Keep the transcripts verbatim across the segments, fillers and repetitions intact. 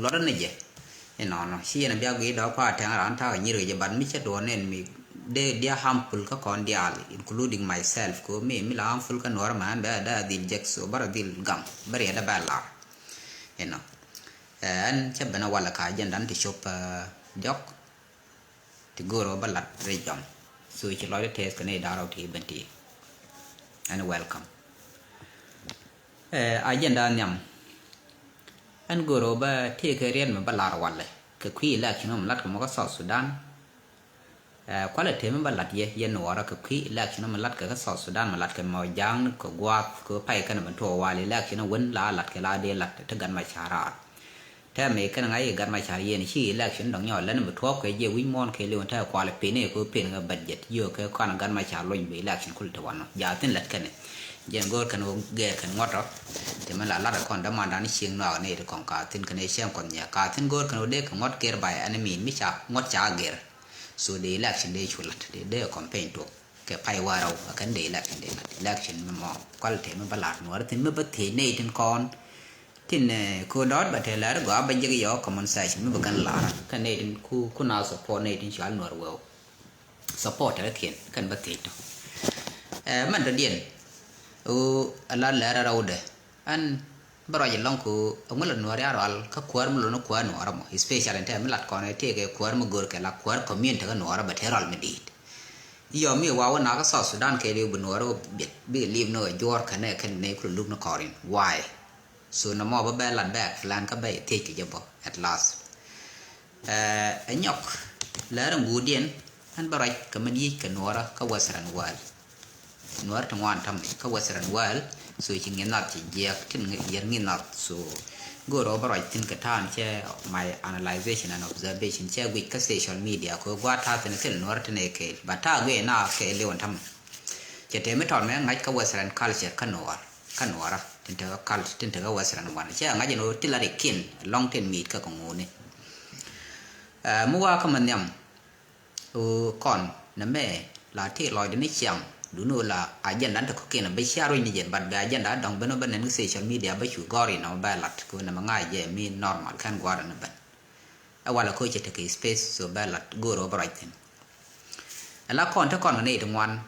luɔtdä ni jɛ. Inɔnɔ ci yɛn a bia guic dɔ̱k kua tɛŋ raan ta̱a̱ kɛ nyir kɛ jɛ, but mi cä duɔ̱ɔ̱r nɛn mi dee diaal harmful kä kɔn diaal, including myself, kɛ mi mi la harmful kä Nuɔ̱ɔ̱r mɛ, ɛn bɛ dee a dhil jek, so bä rɔ dhil gam bä riɛt dee bɛ lar. Inɔ ɛn cä ben a walɛ ka agenda ti cop diɔk ti go̱o̱r ɔ bä lat rɛy jɔm. So ci lɔcdä tɛth kɛ nɛy da̱ŋ rɛw ti ben ti. Ɛn welcome. Agenda nhiam. Ɛn go̱o̱r ɔ bä tëëkɛ riɛt mi bä lar walɛ kɛ kui̱ election mi lat kɛ mɔ kä South Sudan. Kualɛ tëë mi bä lat yɛ, yɛ Nuɔɔrä kɛ kui̱ election mi lat kɛ kä South Sudan, mi lat kɛ mɔ ja̱a̱ŋ kɛ gua̱a̱th kɛ pay kɛn mi tuɔɔk wal election wän la lat kɛ la dee lat ti gat ma ca̱r raar. Tɛmɛ kɛn ŋa̱c i̱ gat ma ca̱r yɛn ci election dɔ̱ŋ nyɔɔl lɛn mi tuɔɔk kɛ jɛ wi̱c muɔ̱ɔ̱n kɛ liw tɛɛ kual pin i̱ kɛ pin kɛ budget yio̱o̱ kɛ kɔn gat ma ca̱r luny bi election kul ti wanɔ jaathin lät kɛnɛ. Jɛn go̱o̱r kɛn wä gɛɛr kɛn ŋuɔ̱t rɔ. Ti mɛn la lat kɔn dämandan cieŋ nɔak nɛy ti kɔn ka thin kɛn i̱ cieŋ kɔn nyɛ ka thin go̱o̱r kɛn wä dee kɛ ŋuɔ̱t gɛɛr by any means mi ca ŋuɔ̱t ca gɛɛr. So the election dee cu lat dee dee campaign tuɔk kɛ pay warɛw a kɛn dee election dee lat election mi mɔ quality mi bä lat Nuɔɔr thin mi bä thiec nɛy tin kɔn. Tin ku dɔɔt bɛ tɛl lɛr gɔaa bɛ jek yɔ common sense mi bɛ kɛn lar kɛ nɛy tin ku ku na support nɛy tin cual Nuɔr wɛw. Support tɛ kiɛn kɛn bɛ thiec tɔ. Mɛn tɔ diɛn ɣöö a la lɛr a rɛwdɛ ɛn bɛ ruac ɛlɔŋ ku ɛŋu la Nuɔr ya rual kä kuäär mi lon kuäär Nuɔr mɔ, especially tɛ mi lat kɔn tëëkɛ kuäär mi gör kɛ la kuäär community kä Nuɔr bɛ tɛ rual mi di̱i̱t. Yɔ mi wa wä na kä South Sudan kɛ liw bi Nuɔr wä biɛt bikɛ liv ni ɣä juɔr kɛnɛ kɛn nɛy kulɛ luk ni kɔrin. Why? So nɔmɔ bä bɛ lat bɛ plan kä bɛ thiec kɛ jɛ bä at last. Ɛ nyɔk lɛr in guudiɛn ɛn bä ruac kɛ mɛn yic kɛ Nuɔrä kä Western world. Nuɔr ti ŋuan tamɛ kä Western world. So ci ŋi̱n nath ci jiɛk tin yɛr ŋi̱n nath so go̱o̱r ɔ bä ruac thin kɛ ta̱a̱n cɛ my analyzation and observation cɛ guic kä social media kɛ gua̱a̱t ta̱a̱ thin thil Nuɔr tin ɛ kɛɛl ba ta̱a̱ guic na kɛɛl liw ɛn tamɛ. Cɛ tëë mi tɔt mɛ ŋa̱c kä Western culture kä Nuɔr kä Nuɔrä tin te kä culture tin te kä Western wan cɛ ŋa̱c ɛn ɣöö ti la ri kiɛn lɔŋ tin mi̱i̱t kä kɛ ŋuuni. Mi wakä mi nhiam ɣöö kɔn nɛ mɛ la ti lɔcdɛ ni ciaŋ duni ɣöö la agenda te kɔ̱kiɛn bɛ cia ruec ni jɛ but bɛ agenda dɔ̱ŋ ben ɣöö bɛ nɛn kä social media bɛ cu gɔ̱r inɔ bɛ lat kɛ ɣöö nɛ mɛ ŋa̱c jɛ mi normal kɛn gua̱r ni ben. Ɛ walɛ koc cɛ tekɛ space so bɛ lat go̱o̱r ɣöö bɛ ruac thi̱n. Ɛ la kɔn te kɔn kɛ nɛy ti ŋuan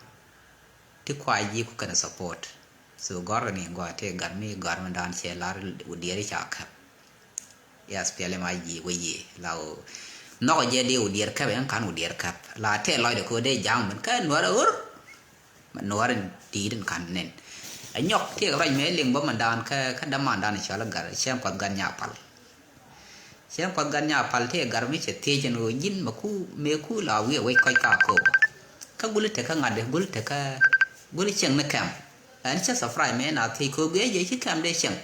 ti kua ji̱ ku kɛn support. So gɔ̱r kɛ ni gɔaa te gat mi gɔ̱r mi dan cɛ lar wä diɛɛri ca käp. Yes, piɛlɛ ma ji̱ wä yiëë la wä nhɔkɛ jɛ di wä diɛɛr käp ɛn kan wä diɛɛr käp la tɛ lɔcdɛ kɛ wä dee ja̱a̱ŋ min kä Nuɔrä ɣör. Nuɔr in di̱i̱t in ka̱n nɛn. Ɛ nyɔk tiɛɛk ruac mëë liŋ bä mandan kä kä dämandan cɔal i̱ Gat cäŋ kuath Gat Nyapal. Cäŋ kuath Gat Nyapal tiɛɛk gat mi cɛ thiec ɛn ɣöö ji̱n mɛ ku mëë ku la wi̱i̱ ɛ wec kɔc ka kööbä. Kä guli tekä ŋa̱t di guli tekä guli cieŋ ni kɛm. Ɛn cä surprise mëë na thiec kööb gee jɛ ci kɛm dee cieŋ.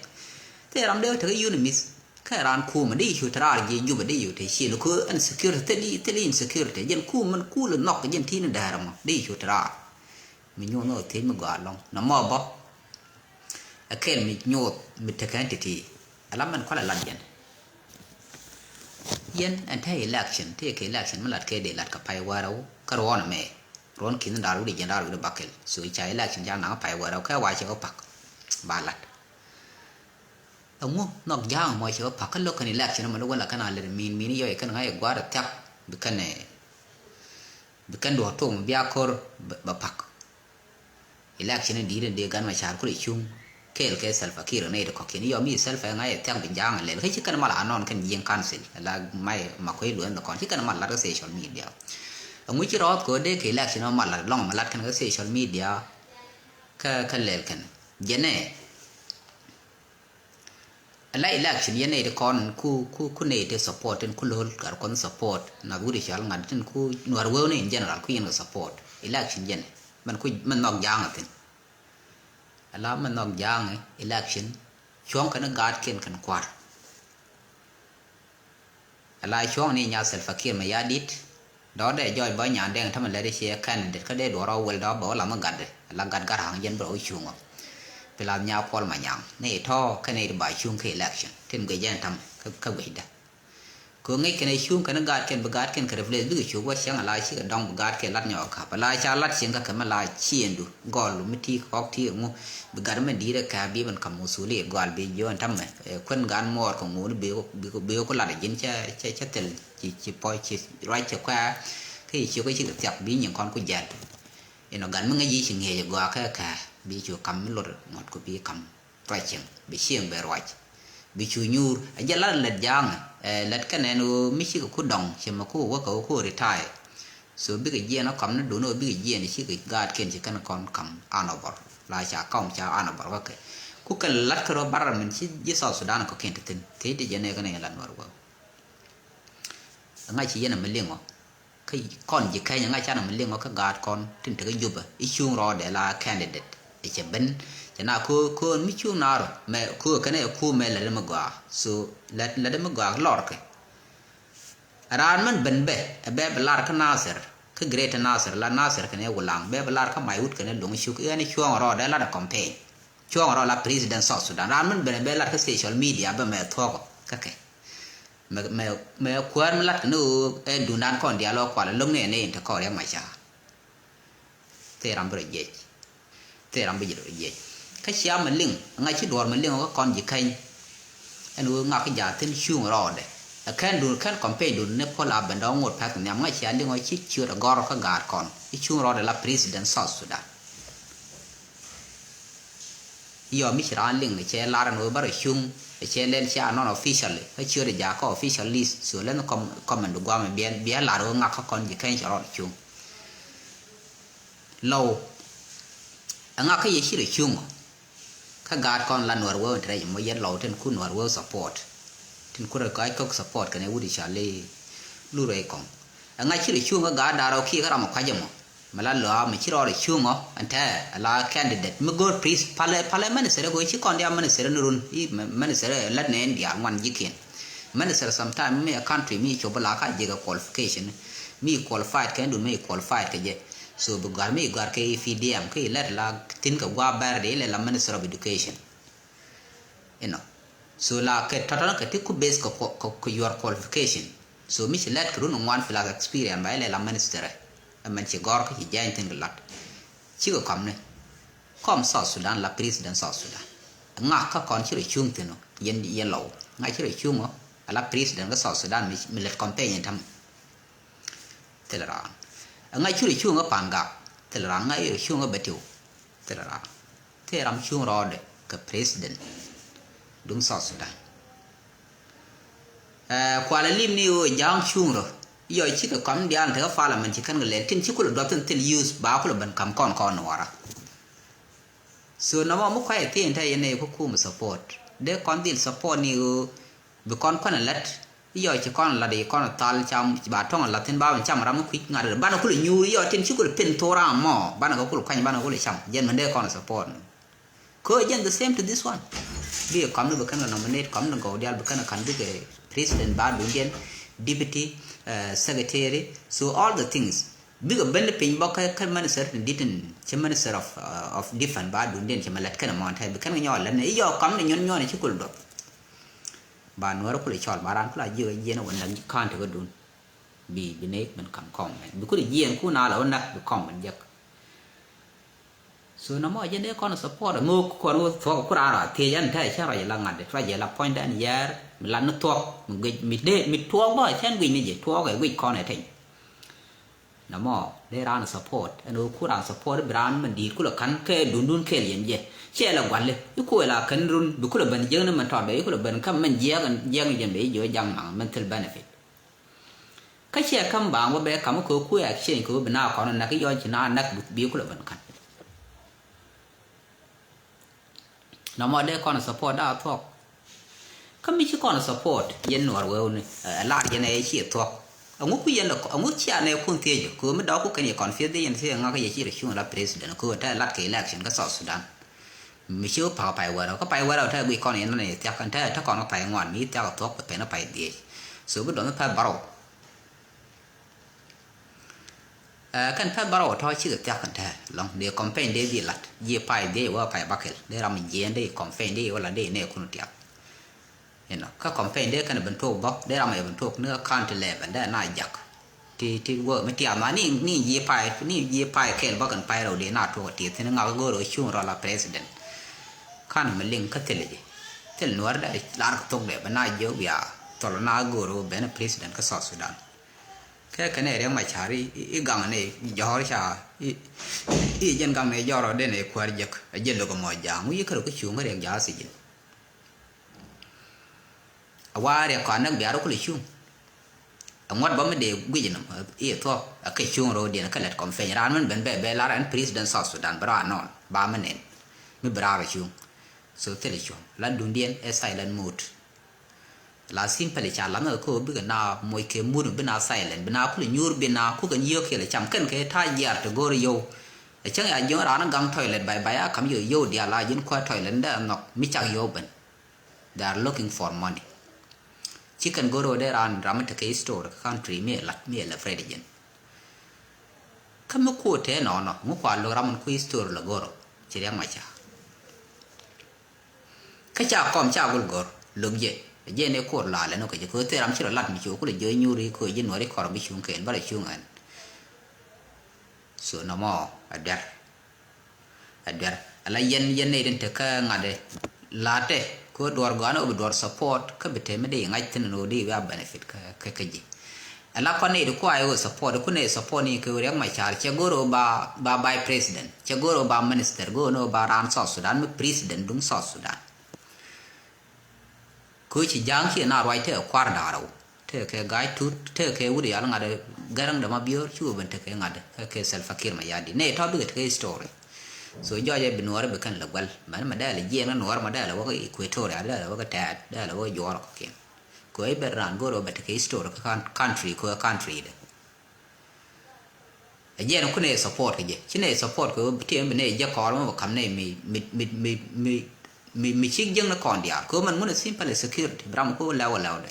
Thil ram dee wä tekä unit mi̱th. Kä raan kuumä di cu te raar jiɛ Jubɛ di cu te cil ku insecurity thil di thil insecurity jɛn kuumä kuulɛ nhɔk jɛn ti̱i̱n däär ɛmɔ di cu te raar. Mi nyuuth ni ɣä thiec mi gɔaa lɔ̱ŋ nɔmɔ bä. Ɛ kɛl mi nyuuth mi tekɛ ɛn ti̱ti̱. Ɛ la mɛn kualɛ lat yɛn. Yɛn ɛn te election tëë kɛ election mi lat kɛ dee lat kɛ pay wärä wä kä ruɔ̱n ɛmɛ. Ruɔ̱n ki̱n da̱r wi̱cdɛ jiɛn da̱r wi̱cdɛ bakɛl so ca election ca naŋ pay wärä wä kɛ wa cɛ wä pak. Ba lat. Ɛŋu nhɔk ja̱a̱ŋ mɔ cɛ wä pak kä lo̱k kɛn election mɔ ni wä la kɛn a lɛt min min yɔy kɛn ŋa̱c ɛ gua̱a̱r ɛ thiak. Bi kɛn ɛ bi kɛn duɔ̱ɔ̱r tok mi bia ko̱r bɛ pak. Election in di̱i̱t in dee Gat Macar kulɛ cuŋ kɛɛl kɛ Salva Kiir nɛy ti kɔ̱kiɛn yɔ mi Salva ŋa̱c ɛ thiak bi ja̱a̱ŋ ɛ lɛl kä ci kɛn mal a nɔn kɛn ji̱i̱ŋ council la may ma kuec luɔ̱n dhɛ kɔn ci kɛn mal lat kä social media. Ɛŋu ci rɔɔth kɛ ɣöö dee kɛ election mal lat lɔŋ mi lat kɛn kä social media. Kä kä lɛl kɛn jɛnɛ. Ala election yɛn nɛy ti kɔn ku ku ku nɛy ti support tin ku lo̱l kar kɔn support na wut i̱ cɔal ŋa̱t tin ku nuɔr wewni in general ku yɛn kɛ support election yɛn. Mɛn ku mɛn nhɔk ja̱a̱ŋ thin. Ala mɛn nhɔk ja̱a̱ŋ election cuɔ̱ŋ kɛn gaat kiɛn kɛn kua̱r. Ala cuɔ̱ŋ ni nya Salva Kiir mɛ ya dit. Dɔ̱ dee jɔc bä nyan dɛŋ tämɛ lɛt i̱ ciɛ candidate kä dee duɔ̱r ɔ wel dɔ̱ bɛ wä lam i̱ gatdɛ ala gat gat haŋ jɛn bɛ rɔ wä cuŋ ɔ. Pi lath nya Kuɔl Manyaŋ ni tɔ̱ kɛn i̱ ba cuŋ kä election tin guic jɛn tämɛ kä guicdä. Kɛ ɣöö ŋäc kɛn ɛ cuŋ kɛn ɛ gaat kɛn, bi gaat kɛn kɛ replace, bikɛ cop wä cäŋ a la cikɛ dɔŋ, bi gaat kɛn lat nyɔk kä, bɛ la ca lat cieŋ kä kɛ mi la ciëŋdu gɔl mi ti kɔk ti ŋu, bi gat mi di̱i̱t ɛ kɛ bi ben kam musuliya gɔal bi jiɔn tamɛ, ɛ, kuän gaat muɔɔr kɛ ŋuni bi, bi, bi ku lat ɛ ji̱n cɛ, cɛ, cɛ thil ci, ci pɔc ci ruac cɛ kuɛ, kä ci ciök kä cikɛ thiak bi nyin kɔn ku jɛl. Inɔ gat mi ŋäc yi ci ŋiɛc ɛ gɔaa kɛ kɛ, bi cu kam mi lot ŋuɔt ku bi kam ruac cieŋ, bi cieŋ bɛ ruac, bi cu nyuur. A jɛ lat lät ja̱a̱ŋ, ɛ, lät kɛn ɛn ɣöö mi cikɛ ku dɔŋ, ci mɛ ku wä kɛ ɣöö ku retire. So bikɛ jiɛn ɔ kam ni dun ɣöö bikɛ jiɛn ci kɛ gaat kiɛn ci kɛn kɔn kam anɔbɔr. La ca kɔm ca anɔbɔr wä kɛ. Ku kɛ lat kɛ rɔ bar min ci ji̱ South Sudan kɔ kiɛn ti thin. Kɛ ti jɛ nɛ kɛn ɛ lat nuɔr wä. Ŋa̱c ci yɛn ɛ mi liŋ ɔ. Kä kɔn ji̱ Kenya ŋa̱c canɛ mi liŋ ɔ kä gaat kɔn tin tekɛ Jubɛ i̱ cuŋ rɔɔdɛ la candidate. Ɛ cɛ ben cɛ na köö köön mi cuŋ naar mɛ köö kɛnɛ ɛ ku mɛ lɛt mi gɔaa. So lɛt, lɛt mi gɔaa lɔrkɛ. Raan mɛn ben bɛ ɛ bɛ bi lar kä Nasir, kä Greater Nasir, la Nasir kɛnɛ Wulaŋ, bɛ bi lar kä Maiwut kɛnɛ Luŋ Cuk, i̱ ɛn i̱ cuɔ̱ɔ̱ŋ rɔɔdɛ lat ɛ campaign. Cuɔ̱ɔ̱ŋ rɔɔd la President South Sudan. Raan mɛn ben ɛ bɛ lat kä social media bɛ mɛ thuɔ̱k ɔ kä kɛ. Mɛ, mɛ, mɛ kuäär mi lat kɛ ni ɣöö ɛ dundan kɔn diaal ɔ kual ɛ lo̱ŋ ni ɛn ɛ in te kɔn riɛk mac ca. Thil ram bi rɔ jiɛc. Thil ram bi ji̱ rɔ jiɛc. Kä cia mɛ liŋ, ŋa̱c ci duɔ̱ɔ̱r mɛ liŋ ɔ kä kɔn ji̱ keny. Ɛn ɣöö ŋak kä jaathin cuŋ rɔɔdɛ. Ɛ kɛn dun, kɛn campaign dun ni puɔl a ben dɔ̱ŋ ŋot pa̱th nhiam, ŋa̱c cia liŋ ɔ ci ciöt ɛ gɔr kä gaat kɔn. I̱ cuŋ rɔɔdɛ la President South Sudan. Yɔ mi ci raan liŋ cɛ lar ɛn ɣöö bä rɔ cuŋ, cɛ lɛl cia non officially, kä ciöt ɛ jakä official list, so lɛn kɔm, kɔmɛn bi guam biɛl, biɛl lar ɣöö ŋak kä kɔn ji̱ keny cɛ rɔɔdɛ cuŋ. Lɔw. Ɛŋa kä yɛ ci rɔ cuŋ ɔ? Kä gaat kɔn la Nuɛr Weu in te rɛy mɔ yɛn Lɔw tin ku Nuɛr Weu support. Tin ku rɔ kɔc kɔk support kɛnɛ wut i̱ cɔal i̱ Lur Rɛy Kɔŋ. Ɛŋa ci rɔ cuŋ kä gaat da̱r ɔ kiɛ kä ram ɔ kuac ɛmɔ? Mi la lɔa mi ci rɔɔdɛ cuŋ ɔ ɛn tɛ ala candidate mi go̱o̱r pris palɛ, palɛ minister ɛ go̱o̱r ci kɔn dia minister ni run i̱ minister ɛ lät nɛ in diaal ŋuan ji̱kiɛn. Minister sometime mi a country mi cop la ka jek a qualification. Mi qualified kɛ dun mi qualified kɛ jɛ. So bi gɔ̱a̱r mi gɔ̱a̱r kɛ P D M kɛ lɛt la thin kɛ gua̱a̱ bɛr di lɛ la Minister of Education. Inɔ. So la kɛ tɔtɔn kɛ ti ku base kɛ, kɛ, kɛ your qualification. So mi ci lɛt kɛ run ŋuan plus experience ba ilɛ la minister. Ɛmɛn ci gɔ̱r kä ci jany thin kɛ lat. Cikɛ kɔm ni. Kɔm South Sudan la president South Sudan. Ŋak kä kɔn ci rɔ cuŋ thin ɔ. Yɛn, yɛn Lɔw. Ŋak ci rɔ cuŋ ɔ. Ala president kä South Sudan mi, mi lɛt campaign in tam. Thil raan. Ŋa curi cuŋ kä Pangak. Thil raan. Ŋa yɛ cuŋ kä Betiw. Thil raan. Thil ram cuŋ rɔɔdɛ kɛ president duŋ South Sudan. Ɛ, kualɛ lim ni ɣöö ja̱a̱ŋ cuŋ rɔ. Yɔ cikɛ kɔn diaal tekɛ parliament ci kɛn kɛ lɛl tin ci kulɛ duɔth tin thil youth ba kulɛ ben kam kɔn kɔn nuɔɔra. So nɔmɔ mi kuay thiin te yɛn ɛ ku kum support. Dee kɔn dhil support ni ɣöö bi kɔn kuan lat. Iyɔ ci kɔn lat, yi kɔn thal cam ba tɔŋ lat thin ba cam ram mi kui̱c ŋa̱t banɛ kulɛ nyuur iyɔ tin ci kulɛ pin thok ram mɔ banɛ kɛ kulɛ kuany banɛ kulɛ cam. Jɛn mɛn dee kɔn support ni. Kö jɛn the same to this one. Bi kɔm ni bi kɛn kɛ nominate kɔm ni gɔw dial bi kɛn kɛ kan bikɛ president ba dundiɛn, deputy, eh, secretary. So all the things. Bikɛ ben ni piny bɔk kä, kä minister tin dit in ci minister of, uh, of defense ba dundiɛn ci mɛ lɛt kɛn mɔn tɛ bi kɛn kɛ nyɔɔl lɛt ni iyɔ kɔm ni nyɔn nyɔn ci kul dɔp. Ba nuɔr kulɛ cɔl ba ran kulɛ jiɛ jiɛn wä nak kan te kä dun. Bi, bi ne ben kam kɔm mɛn bi kulɛ jiɛn ku na la wä nak bi kɔm mɛn jɛk. So nɔmɔ jɛ dee kɔn support ŋok kɔn wä thuɔk ku ran ra thiec ɛn tɛ cɛ rɔy la ŋa̱t rɔy la point ɛn yɛr mi la ni thuɔk mi guic mi dee mi tuɔk bä cɛn guic ni jɛ tuɔk ɛ guic kɔn ɛ teny. Nɔmɔ dee raan support ɛn ɣöö ku raan support bi raan mɛn di̱i̱t kulɛ ka̱n kɛ dundun kɛɛl yɛn jɛ. Ciɛ lɛ gua̱li i̱ kuɛ la kɛn run bi kulɛ ben jiäkni mɛn tɔt bɛ i̱ kulɛ ben kä mɛn jiɛk jiɛk jɛn bɛ i̱ jiɔ jaŋ maŋ mɛn thil benefit. Kä ciɛ käm baaŋ wä bɛ ka̱m kä ku exchange kɛ wä bi na kɔn nak i̱ yɔn ci na nak bi kulɛ ben ka̱n. Nɔmɔ dee kɔn support da thuɔk. Kä mi ci kɔn support yɛn nuɔr wewni, eh, lar yɛn ɛ ci thuɔk. Ɛŋu ku yɛn lɛ kɔ, ɛŋu cia nɛ kun thiec kɛ mi dɔk ku kɛn yɛ confuse yɛn thiec ŋa kä yɛ ci rɛ cuŋ la president kɛ tɛ lat kɛ election kä South Sudan. Mi ci wä pak pay wɛrɛ kä pay wɛrɛ tɛ gui kɔn yɛn nɛ thiak kɛn tɛ tɛ kɔn kä pay ŋuan mi thiak thuɔk pɛ pɛn pay dhiec. So bi dɔn pay baro. Ɛ, kɛn pɛth bärɔw tɔ̱ cikɛ thia̱k kɛn tɛ̱̈ɛ̱̈ lɔ̱ŋ dee campaign dee dhil la̱t ji̱ pay dee wä pay bakɛl dee ram jiɛɛn dee campaign dee wä la̱t dee nɛɛkun tiak. You know, kä campaign dee kɛn ben tuɔk bä, dee ram ɛ ben tuɔk ni kä county level, dee na jak. Ti, ti wä mi tiaam na ni, ni ji̱ pay, ni ji̱ pay kɛl bä kɛn pay rɛw dee na tuɔk ti thin ŋak go̱r ɔ cuŋ rɔ la president. Kan mi liŋ kä thil ji̱. Thil nuɔr dee lar kä thok dee bɛ na jiök bia thɔl na go̱r ɔ ben president kä South Sudan. Kɛ kɛn ɛ Riɛk Macar i, i, i gaŋ ni jɔr ca, i, i jɛn gaŋ ni jɔr ɔ den ɛ kuäär jek, ɛ jɛ lok ɛ mɔ ja̱a̱ŋ, wi̱i̱ kärɛ kä cuŋ kä Riɛk ja̱a̱ thi̱ji̱n. A wa Riɛk kɔn näk biaar kulɛ cuŋ. Ɛ ŋuɔ̱t bä mi dee guic nɔm, i thuɔ̱k, ɛ kɛ cuŋ ro̱o̱diɛn, ɛ kɛ lɛt kɔm peny, raan min ben bɛ, bɛ lar ɛn president South Sudan, bɛ raan nɔn, ba mi nɛn. Mi bi raar ɛ cuŋ. So thilɛ cuŋ. La dundiɛn, ɛ silent mode. La simply ca lath ni kɛ ɣöö bikɛ na moc kɛ mut mi bi na silent, bi na kulɛ nyuur bi na kukɛ ni yio̱w kiɛl cam kɛn kɛ ta̱a̱ jiaar ti go̱o̱r yio̱w. Ɛ cäŋ ya jiöŋ raan gaŋ toilet bay bay a ka̱m yio̱w, yio̱w diaal a ji̱n kuäär toilet ni dee nhɔk mi cak yio̱w ben. They are looking for money. Ci kɛn go̱o̱r ɣöö dee raan ram mi tekɛ history kä country mi ɛ lat mi ɛ lɛ Fred ji̱n. Kä mi kuoth tëë nɔɔnɔ ŋu kua lo̱k ram min ku history lɛ go̱o̱r ɔ ci Riɛk Macar. Kä ca kɔm ca gul gɔ̱r lo̱k jɛ. Jɛ ni ko̱r la lɛ ni kɛ jɛ kɛ thil ram ci rɔ lat mi ci wä kulɛ jɛ nyuri kɛ jɛ nuɔri kɔr bi cuŋ kɛn bä rɔ cuŋ ɛn. So nɔmɔ a duer. A duer. Ala yɛn, yɛn ni den te kä ŋa̱t de. Latɛ kɛ duɔr gɔanɛ wä bi duɔr support kä bi te mi di ŋa̱c thin ni wä di wä a benefit kä, kä, kä jɛ. Ala kɔn ni di kua iwä support, ku ni support ni kɛ Riɛk Macar, cɛ go̱r wä ba, ba vice president, cɛ go̱r wä ba minister, go̱r wä ba raan South Sudan mi president duŋ South Sudan. Kɛ ci ja̱a̱ŋ ci na ruac tekɛ kua̱r da̱ŋ rɛw, tekɛ Gai Tut, tekɛ wut yal ŋa̱t Garaŋ de Mabior, ci wä ben tekɛ ŋa̱t kɛ, kɛ Salva Kiir Mayardit. Nɛ tɔ̱ bikɛ tekɛ history. So jɔɔc ɛ bi nuɔɔr bi kɛn lɛ guɛl. Mɛn mɛ dɛl jiɛn kä nuɔɔr mɛ dɛl wä kä Equatoria, dɛl wä kä Tɛɛt, dɛl wä kä Juɔr kɔ̱kiɛn. Kɛ ɣöö i̱ ben raan go̱r ɣöö bɛ tekɛ history kä coun-, country, kɛ ɣöö country de. Ɛ jɛn kunɛ support kɛ jɛ. Ci nɛ support kɛ ɣöö bi tiɛm bi nɛ jɛ kɔɔr mɛ bɛ kam nɛ mi, mi, mi cik jiäŋ ni kɔn diaal. Kɛ ɣöö mɛn ŋun ɛ simple security, bi ram ku lɛw lɛw dɛ.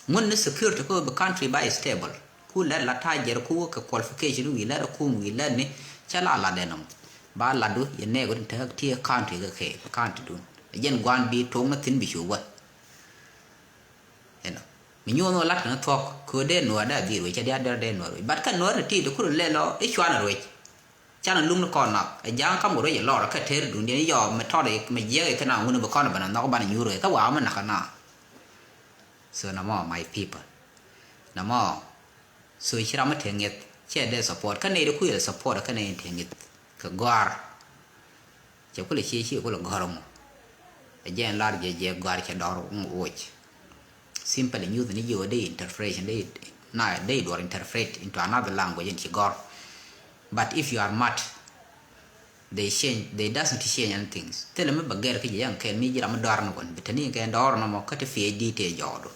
Ŋun ni security kɛ ɣöö bi country ba stable. Ku lɛt la ta̱a̱ jɛr ku kɛ qualification wi̱i̱ lɛt kum wi̱i̱ lɛt ni cɛ la lat dɛ nɔm. Ba lat du yɛ nɛɛk ɣöö tin te ti country kɛ kɛ country dun. Ɛ jɛn gua̱a̱n bi toŋ ni thi̱n bi cu wä. Inɔ mi nyuɔn wä lat kɛn thuɔ̱k kɛ dee nuɔɔr dee dhil wec cɛ diaal dee nuɔɔr wec. But kɛn nuɔɔr ti ti kur lɛ lɔ i̱ cuanɛ ruec. Canɛ luŋ ni kɔn nath ɛ ja̱a̱ŋ kam kɛ ruec ɛ lɔr kɛ ter duŋdiɛn i̱ yɔ mi tɔt mi jiɛk i̱ kɛn a ŋun bi kɔn bɛ na nhɔk banɛ nyuur wec kä wa̱a̱ mi nakä na. So namɔ my people, namɔ. So ci ram mi te ŋi̱eth cɛ dee support kä nɛy di kui̱ support kä nɛy in te ŋi̱eth kɛ gɔ̱a̱r. Cɛ kulɛ cie cie kulɛ gɔ̱r ŋu. Ɛ jɛn lar jɛ jɛ gɔ̱a̱r cɛ dɔ̱r ŋu woc. Simply nyuth ni ji̱ wä dee interpretation dee na dee duɔr interpret into another language in ci gɔ̱r. But if you are mad, they change, they doesn't change anything. Thilɛ mi bɛ gɛr kä jɛ yɛn kɛn mi ji̱ ram mi dɔ̱r ni wän bi te ni kɛn dɔ̱r ni mɔ kä ti P H D tëë jɔɔdu.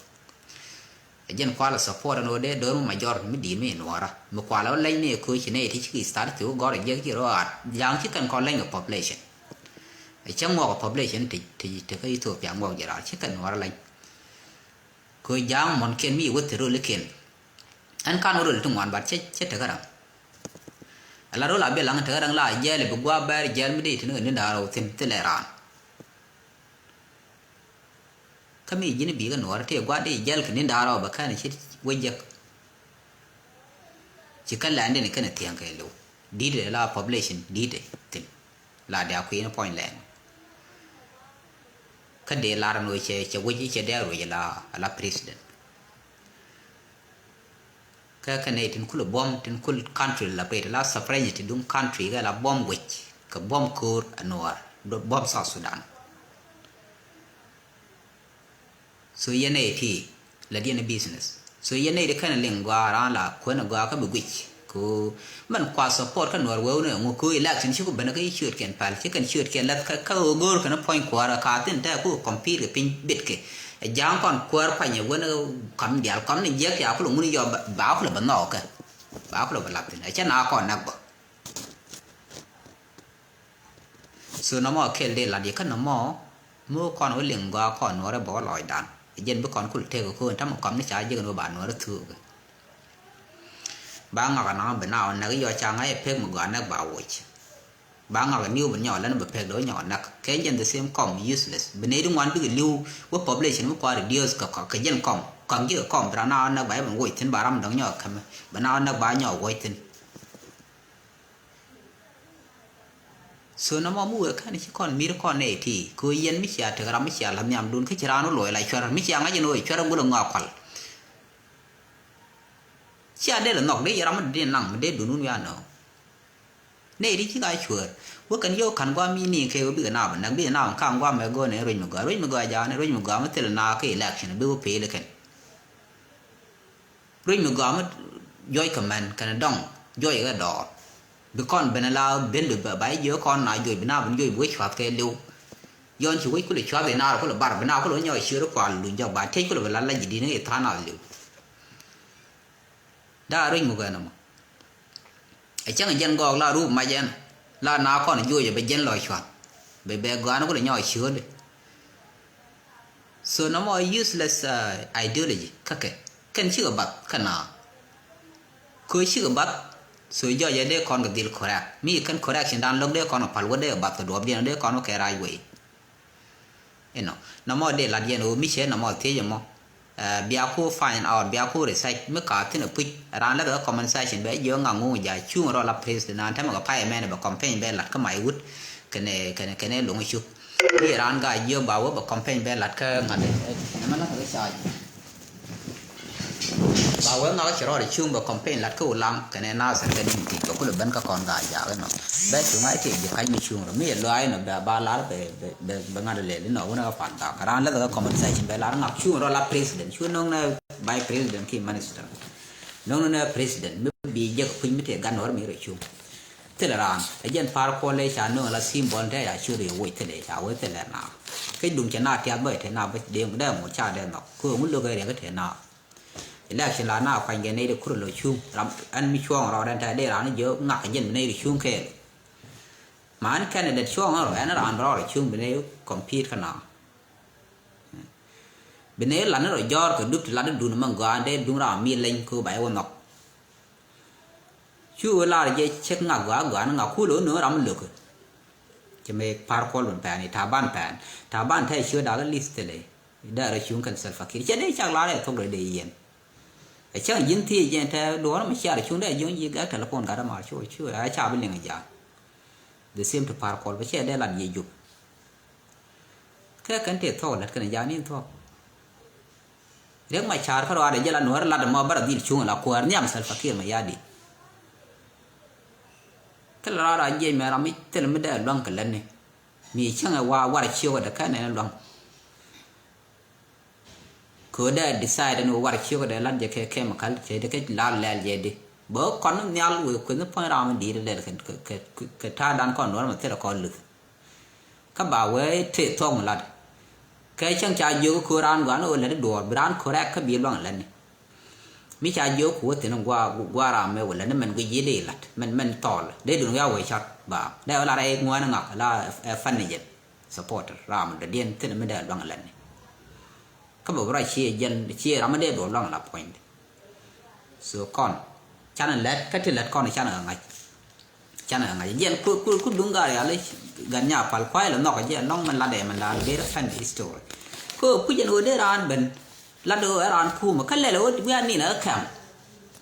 Ɛ jɛn kualɛ support ɛn ɣöö dee do̱r mi majority mi di̱i̱t mi nuɔɔrä mi kualɛ wä lɛny ni ɛ kööc ci nɛy ti ci ki start thok gɔr ɛ jiɛk ci rɔ aat ja̱a̱ŋ ci kɛn kɔn lɛny kɛ population. Ɛ cä ŋuɔk ɛ population ti, ti, ti kä Ethiopia ŋuɔk jɛ raar ci kɛn nuɔɔrä lɛny. Kööc ja̱a̱ŋ muɔ̱nkiɛn mi wä thil rölikiɛn. Ɛn kan wä röl ti ŋuan bat cä, cä tekä ram. Ala röl a bi laŋ tekä ram la jɛɛl bi gua̱a̱ bɛɛr jɛɛl mi dee ti ni kɛ ni da̱a̱r ɔ thin thilɛ raan. Kä mi ji̱n i̱ bi̱i̱ kä nuɔɔr tëë gua̱a̱r di jɛl kɛ ni̱n da̱ŋ rɛw bɛ kɛn ci wec jek. Ci kɛn lɛn di ni kɛn thiäŋ kɛ lo̱w di̱t la population di̱t thi̱n. La dia kui̱n puɔ̱ny lɛn kä dee lar ni wec cɛ, cɛ wec cɛ dee ruec la, la president. Kä kɛn nɛy tin kul buɔ̱m tin kul country la pet la sovereignty duŋ country kɛ la buɔ̱m guic kɛ buɔ̱m ko̱o̱r a nuɔɔr buɔ̱m South Sudan. So yɛn nɛy ti la diɛn business. So yɛn nɛy ti kɛn liŋ gɔaa ran la kuɛn gɔaa kä bi guic ko mɛn kua support kä nuɔɔr wewni ŋu ko election ci ku ben kä ci ciöt kɛn pal ci kɛn ciöt kɛn lath kä kä go̱o̱r kɛn puɔ̱ny kuɔɔr ka thin tɛ ku compete kɛ piny bit kɛ. Ɛ ja̱a̱ŋ kɔn kuäär kuany ɛ wen kam diaal kam ni jiɛk ya kulɛ ŋun yɔ ba kulɛ bɛ nhɔk kɛ ba kulɛ bɛ lath thin ɛ cɛ na kɔn nak bä. So nɔmɔ kɛl dee lat yɛ kä nɔmɔ mi wä kɔn wä liŋ gɔaa kɔn nuɔrɛ bɛ wä lɔcdan. Ɛ jɛn bi kɔn kul tek ɛ ko̱n tamɛ kɔm ni ca jek ni wä ba nuɔrɛ thuuk. Ba ŋak anɔmɔ bi na wä näk yɔ ca ŋa̱c ɛ pek mi gɔaa näk ba woc. Ba ŋak ɛ niw bi nyɔk lɛn bi pek dee wä nyɔk ɛ näk kɛ jɛn the same kɔm useless. Bi nɛy ti ŋuan bikɛ liw wä population mi kua reduce kɛ kɛ jɛn kɔm kɔm jikɛ kɔm bi ran na näk ba jɛ bi woc thin ba ram dɔ̱ŋ nyɔk ɛ kämɛ bi na näk ba nyɔk woc thin. So nɔmɔ mi wee kɛn ci kɔn mir kɔn nɛy ti kɛ yɛn mi cia tek ram mi cia la̱th nhiamdun kä ci raan wä loc la cuɛr mi cia ŋa̱c ɛn ɣöö cuɛr ɛ gulɛ ŋɔak kual. Cia dee lɛ nhɔk dee yɛ ram mi dee naŋ mi dee dun wun wiaa nɔ. Nɛy ti ci ka cuɛɛr wä kɛn yio̱w ka̱n guam mi niŋ kɛ wä bikɛ naap näk bikɛ naap ka̱n guam mɛ go̱o̱n ɛ ruec mi gɔaa ruec mi gɔaa ja̱a̱n ruec mi gɔaa mi thil naak kä election bi wä peel kɛn. Ruec mi gɔaa mi juɔc kɛ mɛn kɛn dɔŋ juɔc kɛ dɔɔr. Bi kɔn ben la ben bi ba jiök kɔn na juɔc bi na ben juɔc bi wec cuath kɛ liw. Yɔn ci wec kulɛ cuath inar kulɛ bar bi na kulɛ wec nyɔk ciöt kual luny jɔk ba tec kulɛ bi la la ji̱ di̱n i̱ tha̱a̱n na liw. Daa ruec muk ɛn ɛmɔ. Ɛ cäŋ jɛn gɔɔk la rup mac ɛn la na kɔn juɔc ɛ bɛ jɛn lɔ cuath. Bɛ bɛ gɔaa ni kulɛ nyɔk ciöt. So nɔmɔ useless uh, ideology kä kɛ kɛn cikɛ bath kä na. Kö cikɛ bath. So jɔc ɛ dee kɔn kɛ dhil correct mi kɛn correction dan lo̱k dee kɔn kɛ pal wä dee kɛ bath kɛ duɔp diɛn dee kɔn wä kɛ right way. Inɔ nɔmɔ dee lat yɛn ɣöö mi cɛ nɔmɔ thiec ɛmɔ. Bia ku find out bia ku research mi ka thin a puc ran lɛ bɛ comment section bɛ jiɔ ŋa ŋuŋ ja cuŋ rɔ la president an tämɛ kɛ pay mɛn bɛ campaign bɛ lat kä may wut kɛnɛ kɛnɛ kɛnɛ luŋ cuk. Bi ran ga jiɔ ba wä bɛ campaign bɛ lat kä ŋa̱t. Nɛmɛ la kɛ ca. Ba wee ŋak ci rɔɔd cuŋ bɛ campaign lat kä Ulaŋ kɛnɛ Nasir kɛ di̱n ti bɛ kulɛ ben kä kɔn gaa jaak inɔ. Bɛ cuŋ a i̱ tëë ji̱ ka̱ny mi cuŋ rɔ mi yɛ luaac inɔ bɛ ba lar bɛ bɛ bɛ ŋa̱t lɛl inɔ wun ɛ kä pal gaa kɛ raan läth kä comment section bɛ lar ŋak cuŋ rɔ la president cu no̱ŋ nɛ vice president ki minister. No̱ŋ nɛ president mi bi jek kui̱ny mi tëë gan wär mi rɔ cuŋ. Thilɛ raan ɛ jɛn par kuɔl lɛ ca nööŋ la symbol te ca ciöt yɛ woc thilɛ ca wee thilɛ na. Kec duŋ cɛ na tiath bä te na bä dee dee ŋu ca dee nhɔk kö ŋu lo̱k ɛ riɛk te na. Election la na kuany gɛ nɛy de kur lɔ cuŋ ram ɛn mi cuɔ̱ɔ̱ŋ rɔɔd ɛn te dee raan jiö ŋak jɛn bi nɛy de cuŋ kɛɛl. Ma ɛn candidate cuɔ̱ɔ̱ŋ rɔ ɛn raan bi rɔɔd cuŋ bi nɛy compete kä na. Bi nɛy lat ni rɔ jɔɔr kɛ dup ti lat ni dun mɛ gɔaa dee dun ram mi leny kö ba yɛ wä nhɔk. Cu lar jɛ cek ŋa gɔaa gɔaa ni ŋa kulɛ wä nööŋ ram mi lo̱k. Cɛ mɛ par kuɔl wun pɛn i̱ Taban pɛn Taban tɛ ciö dak i̱ lith thilɛ. Dee rɛ cuŋ kɛn Salva Kiir cɛ dee cak lar ɛ thok rɛ dee yɛn. Ɛ cäŋ ji̱n thiec jɛn tɛ duɔ̱ɔ̱r mi ciar cuŋ dee jiöŋ ji̱ gɛk telephone gat ama cu cu ɛ ca bi liŋ ja̱a̱n. The same to par kuɔl bɛ cɛ dee lat jiɛ jup. Kɛ kɛn tëë thɔɔk lät kɛn ja̱a̱n in thɔɔk. Riek Machar kä ruaadɛ jɛ la nuɔ̱ɔ̱r lat ɛmɔ bärɛ dhil cuŋ la kuäär nhiam Salva Kiir Mayardit. Thilɛ rɔɔd a jiɛc mɛ ram mi thilɛ mi dee luäŋ kɛ lätni. Mi cäŋɛ wa warɛ ciökɛ dɛ kɛn ɛn luäŋ. Kɛ ɣöö dee decide ɛn ɣöö warɛ ciökɛ dee lat jɛ kɛ chemical cɛ dee kɛ lar lɛl jɛ di. Bɛ ɣä kɔn nhial wëë kueth ni puɔ̱ny ram mi di̱i̱t lɛl kɛ kɛ kɛ ta̱a̱dan kɔn nuɔ̱ɔ̱r mɛ thilɛ kɔn luth. Kä ba wee tëë thuɔ̱k mi lat. Kɛ cäŋ ca jiök kä raan gua̱a̱n ɣöö lät i̱ duɔɔr bi raan correct kä bi luaŋ lätni. Mi ca jiök ku wä thi̱n gua̱a̱ gua̱a̱ ram mëë wä lätni mɛn guic ji̱ dee la̱t mɛn mɛn thɔɔl dee duŋ ya wee ca̱r ba dee wä la rɛy ŋuäänä ŋak la ɛ fund ni jɛn supporter ram dɔ̱diɛn thi̱n mi dee luaŋ lätni. Kä bä bä rɔ cie jɛn cie ram mi dee duɔɔr luaŋ la puɔ̱nydɛ. So kɔn canɛ lät kä ti lät kɔn canɛ ŋa̱c. Canɛ ŋa̱c jiɛn ku ku ku duŋ gar yal i̱ gan nya pal kuay lɛ nhɔk jiɛn lɔŋ mɛn lat dɛ mɛn da̱a̱n ber fɛn history. Ku ku jɛn ɣöö dee raan ben lat ɣöö ɛ raan kumɛ kä lɛl ɣöö wiaa nin ɛ kɛm.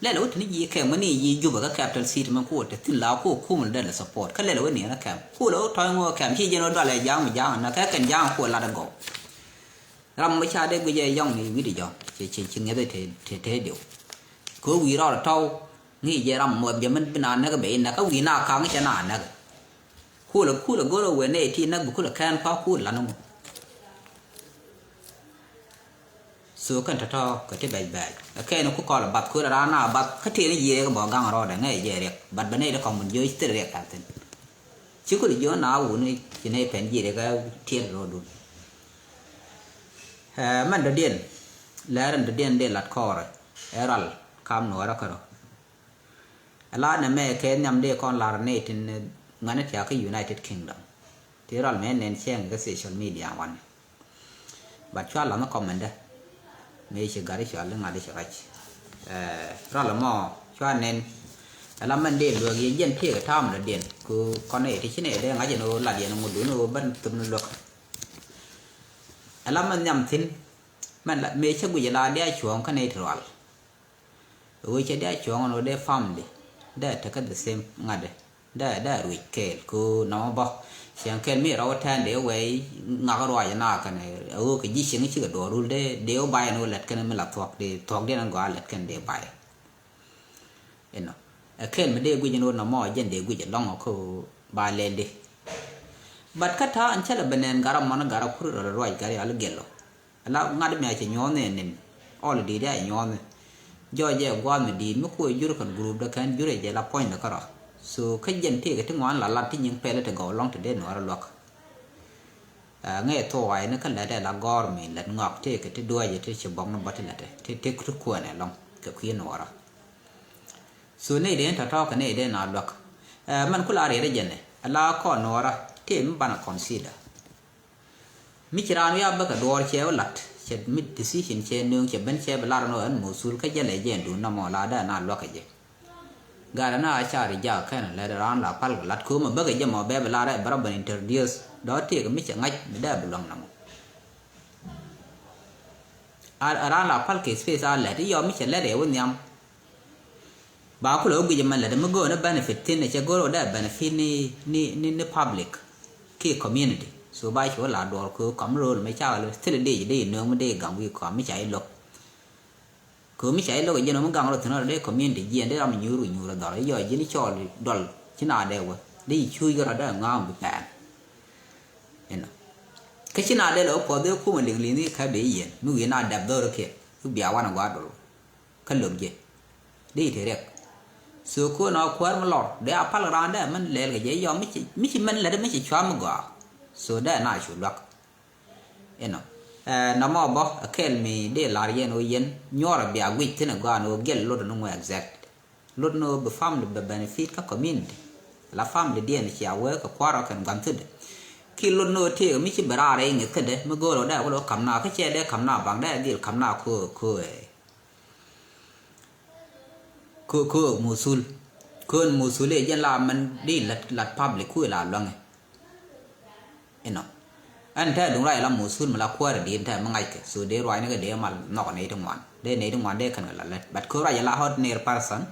Lɛl ɣöö tini ji̱ kɛm mɛ ni ji̱ Jubɛ kä capital city mɛ ku ɣöö te thin la ku ɣöö kumɛ lɛ dee lɛ support kä lɛl ɣöö nin ɛ kɛm ku lɛ ɣöö tɔ̱ny ŋöö kɛm ci jɛn ɣöö dualɛ ja̱a̱ŋ mi ja̱a̱ŋ nä kɛ kɛn ja̱a̱ŋ ku ɛ lat ɛ gɔw. Ram mi ca dee guic ɛ yɔŋ ni wi̱cdɛ jɔ̱ɔ̱ŋ ci ci ci ŋi̱eth te te te diw. Kɛ wi̱i̱ rɔɔdɛ tɔ̱w ŋi̱i̱c jɛ ram muɔth jɛ min bi na näk bɛ inɛ kä wi̱i̱ na ka̱ŋ cɛ na näk. Kulɛ kulɛ go̱r ɛ wen nɛ iti näk bi kulɛ kɛn kɔ̱k kulɛ lan ŋu. So kɛn tɔ̱tɔ̱ kɛ ti bɛc bɛc ɛ kɛn ku kɔl ɛ bath kulɛ raan na bath kä tëë ni jiɛɛk bɔ gaŋ rɔɔdɛ ŋɛ jɛ riɛk bat bɛ nɛ iti kɔm mun jiö ci thil riɛk kɛn thin. Ci kulɛ jiö na wuni ci nɛ pɛn jiɛɛk ɛ tiɛt rɔɔdun. Ɛ mɛn dɔ̱diɛn lɛr in dɔ̱diɛn dee lat kɔɔrɛ ɛ ral kam nuɔɔrä kärɔ. Ɛ la nɛ mɛ kɛ nhiam dee kɔn lar nɛ tin ŋuɛ̈ni tiak kä United Kingdom. Ti ral mɛ nɛn cɛŋ kä social media wanɛ. But cua lath ni comment dä. Mëë ci gat i̱ cɔal i̱ ŋa̱t i̱ ci rac. Ɛ ral ɛmɔ cua nɛn. Ala mɛn dee luäk yɛ jɛn tëëkɛ ta̱a̱m dɔ̱diɛn ku kɔn nɛy ti ci nɛy dee ŋa̱c ɛn ɣöö lat yɛn ŋut duun ɣöö bän thöp ni luäk. Ala mɛn nhiam thi̱n mɛn la mëë cä guic ala dee a cuɔ̱ɔ̱ŋ kä nɛy ti rual. Ɣöö cɛ dee a cuɔ̱ɔ̱ŋ ɛn ɣöö dee family dee tekä the same ŋa̱tdɛ dee dee ruic kɛɛl ku nɔmɔ bä. Ciɛŋ kɛɛl mi rɔw tɛn dee wɛy ŋak ruac na kɛn ɣöö kɛ ji̱ cieŋ cikɛ duɔɔr rul dee dee wä bay ɛn ɣöö lät kɛn mi la thuɔ̱k dee thuɔ̱k dee ɛn gɔaa lät kɛn dee bay. Inɔ ɛ kɛl mi dee guic in wä nɔmɔ jɛn dee guic ɛlɔŋ ɔ kä ba lɛl di. But kä ta̱a̱ ɛn cä lɛ bɛ nɛn garä mɔn garä kuri rɔ ruac garä yal gɛl ɔ. Ala ŋa̱t mi a cɛ nyuɔ̱ɔ̱n ni nin ɔl di di a nyuɔ̱ɔ̱n ni. Jɔɔc jɛ gua̱a̱th mi di̱i̱t mi kuɔ jur kɛn group dɛ kɛn jur jɛ la puɔ̱ny dɛ kärɔ. So kä jɛn tëëkɛ ti ŋuan la lat ti nyiŋ pɛl ti gɔw lɔŋ ti dee nuɔrä luäk. Ŋɛ thuɔɔc ni kä lɛt ɛ la gɔr mi lɛt ŋɔak tëëkɛ ti duɔ̱ɔ̱cɛ ti ci bɔk ni bä ti lɛt ɛ ti ti ti kuɛn ɛ lɔŋ kɛ kui̱ nuɔrä. So nɛy dee tɔ̱tɔ̱ kɛ nɛy dee na luäk. Mɛn ku la riɛt ɛ jɛn ɛ la kɔn nuɔrä tëë mi banɛ consider. Mi ci raan wiaa bä kɛ duɔɔr cɛ wä lat cɛ mi decision cɛ nööŋ cɛ ben cɛ bi lar ni ɣän mosul kä jɛ lɛ jɛ ɛn duun nɔmɔ la dee na luäk kɛ jɛ. Gat ɛn a ca ri jak kɛn lɛt raan la pal kɛ lat köömɛ bäkɛ jɛ mɔ bɛɛ bi lar ɛ bɛ rɔ ben introduce dɔ̱ tëëk mi cɛ ŋa̱c mi dee bi luäŋ nɔmɔ. A raan la pal kɛ space a lɛt i̱ yɔ mi cɛ lɛt ɛ wä nhiam. Ba kulɛ wä guic ɛmɛ lɛt mi go̱o̱r ni benefit thin ɛ cɛ go̱o̱r wä dee benefit ni ni ni ni public ki community. So ba ci wä la duɔr köö kɔm rööl mi ca wä lɛ thilɛ dee ci dee inööŋ mi dee gaŋ wi̱i̱ kɔam mi ca i̱ lo̱k. Kɛ mi ca i̱ lo̱k ɛ jiɛn ɔ mi gaŋ rɔ thi̱n rɔ dee community jiɛn dee ram nyuur kɛ nyuur ɛ dhɔr i̱ yɔ ji̱n i̱ cɔɔl i̱ dɔl ci na dee wä dee i̱ cuuc kɛ rɔ dee ŋa̱a̱ŋ bi pɛɛn. Inɔ kä ci na dee lɛ wä puɔth dee kumɛ liŋ liŋ i̱ kä dee i̱ yɛn mi wi̱i̱ na dɛp dhɔr kiɛ i̱ bia wanɛ gua̱a̱r dɔl kä lo̱k jiɛ dee i̱ te riɛk. So ko̱n ɔ kuäär mi lɔr dee a pal raan dee mɛn lɛɛl kɛ jɛ i̱ yɔ mi ci mi ci mɛn lät mi ci cuam mi gɔaa. So dee na cu luak. Inɔ nɔmɔ bɔ a kɛl mi dee lar yɛn ɣöö yɛn nyuɔrɛ bia guic thi̱n a gɔaa ni ɣöö gɛl lot ni ŋuɛ exact. Lot ni ɣöö bi family bɛ benefit kä community. La family diɛn cia wee kɛ kuarɔ kɛn gua̱n thudɛ. Ki lot ni ɣöö tëëk mi ci bi raar rɛy ŋi̱th kädɛ mi go̱o̱r ɣöö dee wä lo̱ ka̱m na kä cɛ dee ka̱m na baŋ dee dhil ka̱m na köö köö ɛ. Köök köök muthul. Köön muthul i̱ jɛn la mɛn di lat lat public kui̱ la luäŋɛ. Inɔ ɛn tɛ duŋ ruac la muthul mi la kuäärä di̱i̱t tɛ mi ŋa̱ckɛ so dee ruacni kɛ dee mal nhɔk nɛy ti ŋuan dee nɛy ti ŋuan dee kɛn kɛ la lät but köök ruac la ordinary person.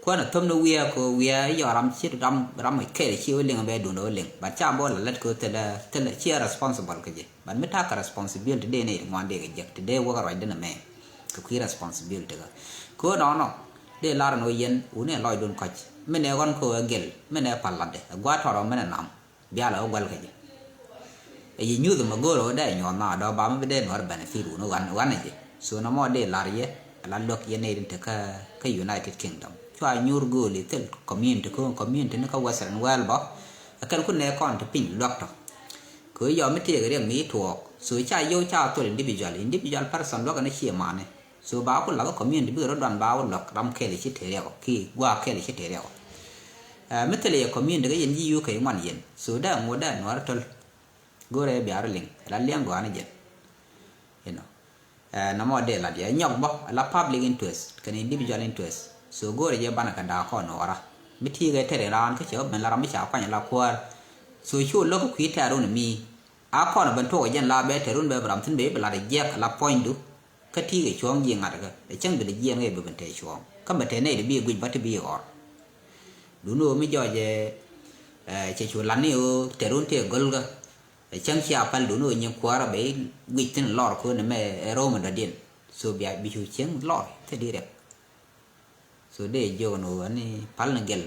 Kuäär ni thöm ni wiɛɛ köök wiɛɛ i̱ yɔ ram ci ram ram kɛl ci wä liŋ bɛ duundɛ wä liŋ but ca bä la lät köök thilɛ thilɛ ci responsible kɛ jɛ. But mi ta̱a̱ kɛ responsibility dee nɛy ti ŋuan dee kɛ jek ti dee wäk ruacdä nɛ mɛ. Kɛ kui̱ responsibility kä kɛ ɣöö nɔnɔ dee lar ɛn ɣöö yɛn wuni ɛn lɔcdun kɔc min ɛ ɣɔn kä ɣöö ɛ gɛl min ɛ pal latdɛ ɛ gua̱a̱t tɔrɔ min ɛ nam. Bialɛ ɣöö gual kɛ jɛ ɛ yi nyuth ɛmɛ go̱o̱r ɣöö dee nyuɔth na dɔ̱ ba mi bi dee nuɔr benefit wuni ɣan ɣan ɛ jɛ. So nɔmɔ dee lar yɛ ɛ la luäk yɛ nɛy tin te kä kä United Kingdom cua nyuur gööl i̱ thil community kä community ni kä Western world bä. Ɛ kɛn kun nɛ kɔn ti piny luäk tɔ kɛ ɣöö yɔm mi tëëk riɛk mi tuɔɔk. So ca yio̱w ca thol individual individual person luäk ɛn cie mani. So ba ku lath community bikɛ rɔ duan ba wä luäk ram kɛl ci tëë riɛk ɔ ki gua̱a̱k kɛl ci tëë riɛk ɔ. Ɛ mi thil yɛ community kä yɛn ji̱ yuk kɛ ŋuan yɛn so dee ŋuɔ̱t dee nuɔ̱ɔ̱r töl. Go̱rɛ bia rɔ liŋ la liɛŋ gɔaa ni jɛn. Inɔ ɛ nɔmɔ dee lat yɛ nyɔk bä la public interest kɛn individual interest. So go̱rɛ jɛ banɛ kɛ da̱a̱ kɔn nuɔɔra mi ti̱i̱ kɛ tɛr in raan kä cɛ wä ben la ram mi ca kuany la kuäär. So cu lo̱k kä kui̱ tɛ̈r run mi a kɔn ben tuɔk jɛn la bɛ tɛr run bɛ bi ram thi̱n bɛ bi lat jiɛk la puɔ̱nydu. Kä ti̱i̱ kɛ cuɔ̱ɔ̱ŋ ji̱ ŋa̱t kä ɛ cäŋ bi lɛ jiɛn kɛ bi ben tɛr cuɔ̱ɔ̱ŋ kä mɛ tɛr nɛy di bi guic bä ti bi ɣɔr. Dun ɣöö mi jɔɔc ɛ cɛ cu lat ni ɣöö tɛr run tëë go̱l kä. Cäŋ cia päl dun ɣöö nyin kuäärä bɛ i̱ guic thi̱n lɔr köön ɛmɛ ɛ ro̱o̱mɛ dɔ̱diɛn. So bia bi cu cieŋ lɔr thil di rɛp. So dee jiök ɛn ɣöö ɛn i̱ päl ni gɛl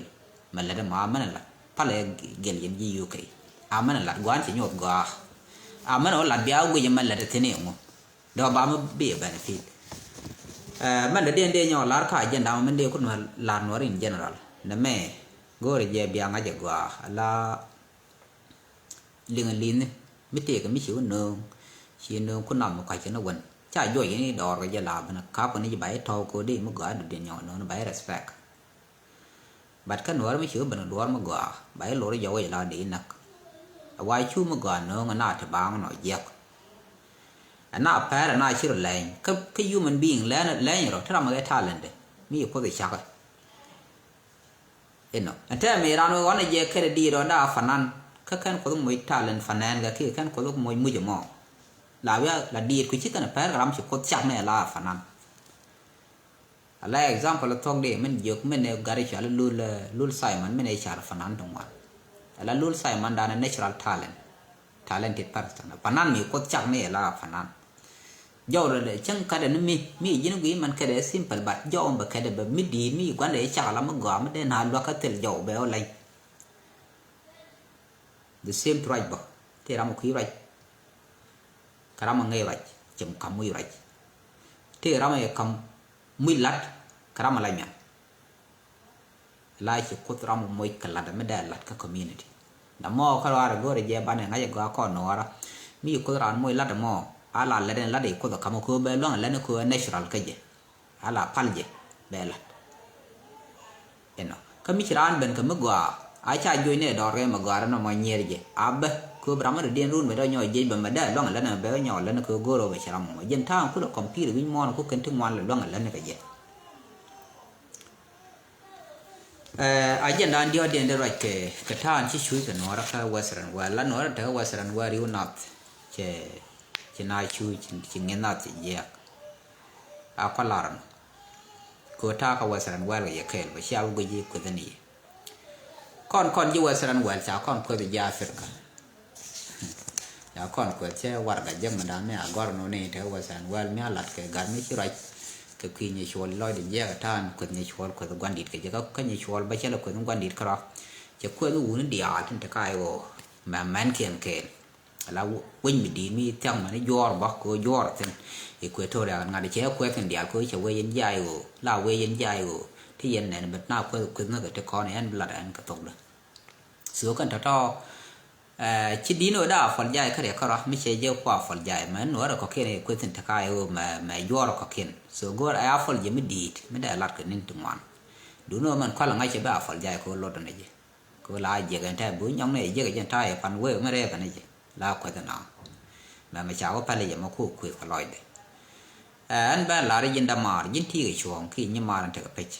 mɛ lät ɛmɔ amɛn ɛ lat päl ɛ gɛl yɛn ji̱ U K. Amɛn ɛ lat gua̱a̱n cɛ nyuɔth gɔaa. Amɛn ɛ ɣöö lat bia guic ɛmɛ lät ɛ thi̱n i̱ ŋu dɔ̱ ba mi bi ɛ benefit. Mɛn dɔ̱diɛn dee nyɔk lar ka agenda mɛ mɛn dee kun lar nuɔr in general nɛ mɛ go̱o̱rɛ jɛ bia ŋa̱c ɛ gɔaa ala. Liŋ li̱nhi mi tëëkɛ mi ci wä nööŋ ci nööŋ ku nam mi kua̱c kɛn wän ca juɔc yɛn i̱ dɔɔr kɛ jɛ la ben ka kuan i̱ ci ba i̱ tɔ̱w ko̱di mi gɔaa dut diɛn nyɔk nööŋ ba i̱ respect. But kä nuɔɔr mi ci wä ben duɔɔr mi gɔaa ba i̱ lor i̱ jɔk wec la di i̱ näk. A wa cu mi gɔaa nööŋ a na ti baaŋ nɔ jiɛk. A na pɛr a na ci rɔ lɛny kä human being lɛny rɔ ti ram a kɛ talent mi ci kuoth i̱ cakɛ. Inɔ ɛn tɛm mi ran wä ɣɔn ɛ jɛ kɛn ɛ diit ɔ da fanan. Kä kɛn Kuoth moc talent fanan kɛ kiɛ kɛn Kuoth moc muc ɛmɔ. La wi̱i̱ la diit ku ci kɛn ɛ pɛr kɛ ram ci Kuoth cak ni ɛ la fanan. Ala example thuɔ̱k di min jiök min ɛ gari cɔal Lul, Lul Simon min ɛ car fanan ti ŋuan. Ala Lul Simon dan ɛ natural talent. Talented person. Fanan mi Kuoth cak ni ɛ la fanan. Jɔw rɛ dɛ cäŋ kä dɛ ni mi, mi ji̱n guiy man kɛ dɛ simple, but jɔw bɛ kɛ dɛ bɛ mi di̱i̱t mi gua̱n dɛ cak la mi gɔaa mi dee na luäk kä thil jɔw bɛ ɔ lɛny. The same to ruac bä. Tëë ram ɔ kui̱ ruac. Kä ram ɔ ŋäc ruac. Cem kam muc ruac. Tëë ram ɔ yɛ kam muc lat. Kä ram ɔ la nyuan. La ci Kuoth ram ɔ moc kɛ lat mi dee lat kä community. Na mɔ kä ruaar go̱o̱rɛ jɛ banɛ ŋa̱c ɛ gɔaa kɔn nuɔɔra. Mi ci Kuoth ram moc lat mɔ. A la lɛt ɛn lat i̱ Kuoth ɛ kam ɔ köö bɛ luaŋ ɛ lɛn ɛ köö ɛ natural kä jɛ. A la pal jɛ bɛ lat. Inɔ kä mi ci raan ben kä mi gɔaa. A ca juɔc ni ɛ dɔɔr kɛ mi gɔaa rɛ nɔmɔ nyier jɛ a bä. Kööb ram mi dɔ̱diɛn run bɛ dɔ̱ nyɔɔc jiec bɛ mɛ dee luaŋ län bɛ nyɔɔc län kɛ go̱o̱r ɔ bɛ ci ram mɔ jɛn ta̱a̱ŋ kulɛ kɔmpir wi̱ny muɔ̱ɔ̱n ku kɛn ti ŋuan lɛ luaŋ län kɛ jɛ. Ɛ, agenda diɔ̱ɔ̱diɛn dee ruac kɛ kɛ ta̱a̱n ci cuc kɛ nuɔ̱ɔ̱rä kä Western world la nuɔ̱ɔ̱rä tekɛ Western world riw nath. Cɛ ci na cuc ci ŋi̱n nath ci jiɛɛk. A kɔ lar nɔ. Kɛ ɣöö ta̱a̱ kä Western world kɛ yɛ kɛɛl bä cia bi guic i̱ kueth ni yɛ. Kɔn kɔn ji̱ Western world ca kɔn kueth ji̱ Africa. Ca kɔn kueth cɛ warɛgak jek mi da̱a̱n mi a gɔr nɔ ni te Western world mi a lat kɛ gat mi ci ruac. Kɛ kui̱ nyi cuɔl lɔcdɛ jiɛk ta̱a̱n kueth nyi cuɔl kueth gua̱ndit kɛ jɛ kä kä nyi cuɔl bä cɛ lɛ kueth gua̱ndit kärɔa. Cɛ kueth wuni diaal tin te ka i̱ ɣöö mɛ mɛn kiɛn kɛɛl. La wec mi di̱i̱t mi thia̱k mɛn i̱ juɔɔr bä kɛ ɣöö juɔɔr thi̱n. Equatoria ŋa̱t cɛ kueth kɛn diaal kɛ ɣöö cɛ wec in jiay ɣöö la wec in jiay ɣöö ti yɛn nɛn bɛ na kueth kueth ŋäth ti kɔn yɛn bi lat ɛn kɛ thokdä. So kɛn tɔ̱tɔ̱. Ɛ, ci di̱n ɣöö da apologize kä riɛk kärɔa mi cɛ jɛ kua apologize mɛ nuɔɔrɛ kɔ̱kiɛn ɛ kueth in te ka ɛ ɣöö mɛ mɛ juɔɔr kɔ̱kiɛn. So go̱o̱r ɛ apology mi di̱i̱t mi dee lat kɛ ni̱n ti ŋuan. Duundɛ ɣöö mɛn kɔl ɛ ŋa̱c cɛ bɛ apologize kɛ ɣöö lot ɛn ɛ jɛ. Kɛ ɣöö la jiɛk ɛn tɛ bi nyɔk ni ɛ jiɛk ɛ jɛn ta̱a̱ ɛ pan wee mi rɛɛk ɛn ɛ jɛ la kueth ɛn a. Mɛ mɛ ca wä pɛl ɛ jɛ mɛ ku kueth kɛ lɔcdɛ. Ɛ, ɛn bɛn lar ji̱n dämaar ji̱n ti̱i̱ kɛ cuɔ̱ɔ̱ŋ ki nyimaar ɛn tekɛ pec.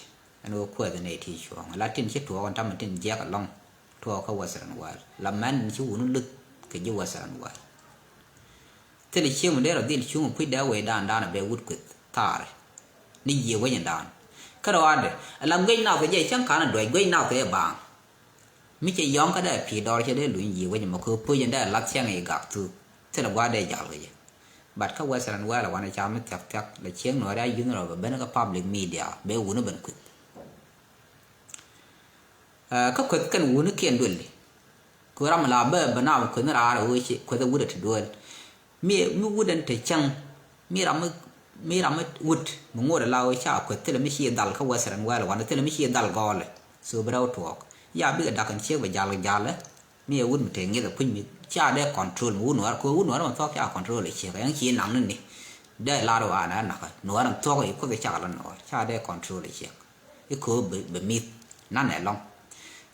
Ɛn ɣöö kuɛth nɛy ti cuɔ̱ɔ̱ŋ la tin ci tuɔɔk ɛn tamɛ tin jiɛk ɛlɔ̱ŋ. Tuɔɔk kä Western world la mɛn ci wuni luth kɛ ji̱ Western world. Thil cieŋ mi dee rɔ dhil cuŋ puc dee wecdan dan bɛ wut kueth thaarɛ. Ni jiɛ wecdan kärɛ ɣa̱dɛ la guec nath kɛ jɛ cäŋ ka̱n ɛ duäc guec nath kɛ jɛ baaŋ. Mi cɛ yɔ̱ŋ kä dee pi̱i̱ dɔɔr cɛ dee luny ji̱ wec mɔ kɛ puc in dee lath cäŋ i̱ gak thuk. Thilɛ gua̱a̱r dee jal kɛ jɛ. But kä Western world wanɛ ca mi thia̱k thia̱k lɛ cieŋ nuɔ̱ɔ̱ri a yun rɔ bɛ ben kä public media bɛ wuni ben kueth. Kä kueth kɛn wuni kiɛn duëli. Kɛ ram la bɛ bɛ na kueth ni raar ɛ wee ci kueth ɛ wut ɛ ti duël. Mi mi wut ɛn te cäŋ. Mi ram mi mi ram mi wut mi ŋot ala ɣöö ca kueth thilɛ mi ci dhal kä Western world wanɛ thilɛ mi ci dhal gɔɔlɛ. So bi rɛw tuɔɔk ya bikɛ dak ɛn ciek bɛ jal jalɛ. Mi ɛ wut mi te ŋi̱th ɛ puc mi ca dee control mi wut nuɔɔr kɛ wut nuɔɔr mi thuɔk ca control ɛ ciek ɛn ci naŋ ni ni. Dee lar ɣöö anɛ nakä nuɔɔr ɛn thuɔk i̱ kuoth cak ala nuɔɔr ca dee control ɛ ciek. I̱ köö bɛ mith nanɛ lɔŋ.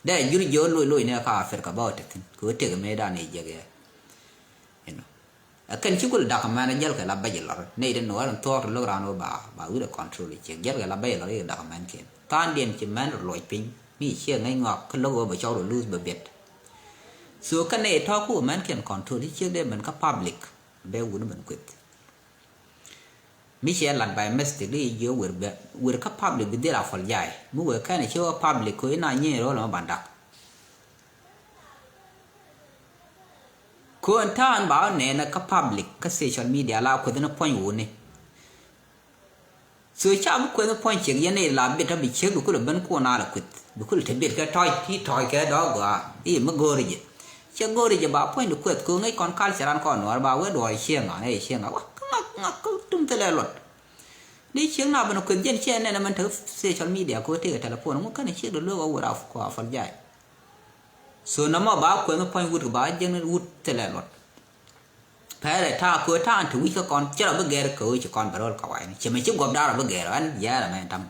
Dee jur jiɛ ɣöö loc loc ni ɛ ka Africa bä ɣöö te thi̱n kɛ ɣöö tëk ɛ mëëdan i̱ jiɛk yɛ. Inɔ. Ɛ kɛn ci kul dak mɛn ɛ jälkɛ la bɛc ɛ lɔr nɛy ti nuɔɔr in thuɔɔk ti lo̱k raan ɣöö ba ba wi̱r ɛ control i̱ ciek jälkɛ la bɛc ɛ lɔr i̱ dak mɛn kiɛn thaandiɛn ci mɛn rɔ luɔc piny mi ciek ŋäc ŋɔak kä lo̱k ɣöö bɛ cɔk rɔ luth bɛ biɛt. So kɛn nɛy tɔ̱ɔ̱k ku mɛn kiɛn control i̱ ciek dee mɛn kä public bɛ wun mɛn kueth. Mi ciɛ lat by mistake di jiö wer bɛ wer kä public bi dhil apologize mi wer kɛn ci wä public ko ina nyi rol ma bandak. Ko en ta̱a̱n ba wä nɛɛnɛ kä public kä social media la kueth ni puɔ̱ny wuni. So ca bi kueth ni puɔ̱ny ciek yɛn i̱ la bit tɔ bi ciek bi kulɛ ben kuɔn alɛ kueth bi kulɛ te bit kɛ tɔc ti tɔc kɛ dɔɔk gɔaa i̱ mi go̱o̱ri jɛ. Cɛ go̱o̱ri jɛ ba puɔ̱ny di kueth ko ŋäc kɔn culture an kɔn nuɔɔr ba wee duɔɔr cieŋ ŋa nɛ cieŋ ŋa wa ŋak ŋak kä tum thilɛ luɔt. Ni ciek na ben kueth jɛn ciɛ nɛn mɛn te social media ko tekɛ telephone ŋu kɛn ciek de luek a wur a ko a fɔl jay. So nɔmɔ ba kueth mi puɔ̱ny wut kɛ ba jiɛn wut thilɛ luɔt. Pɛrɛ ta̱a̱ köö ta̱a̱ ti wi̱c kä kɔn cɛ rɔ bi gɛr kɛ ɣöö ci kɔn bɛ ro̱l kɛ wa̱i̱ni cɛ mɛ ci guɔp da̱a̱ rɔ bi gɛr ɣän jiɛɛr ɛmɛ tam.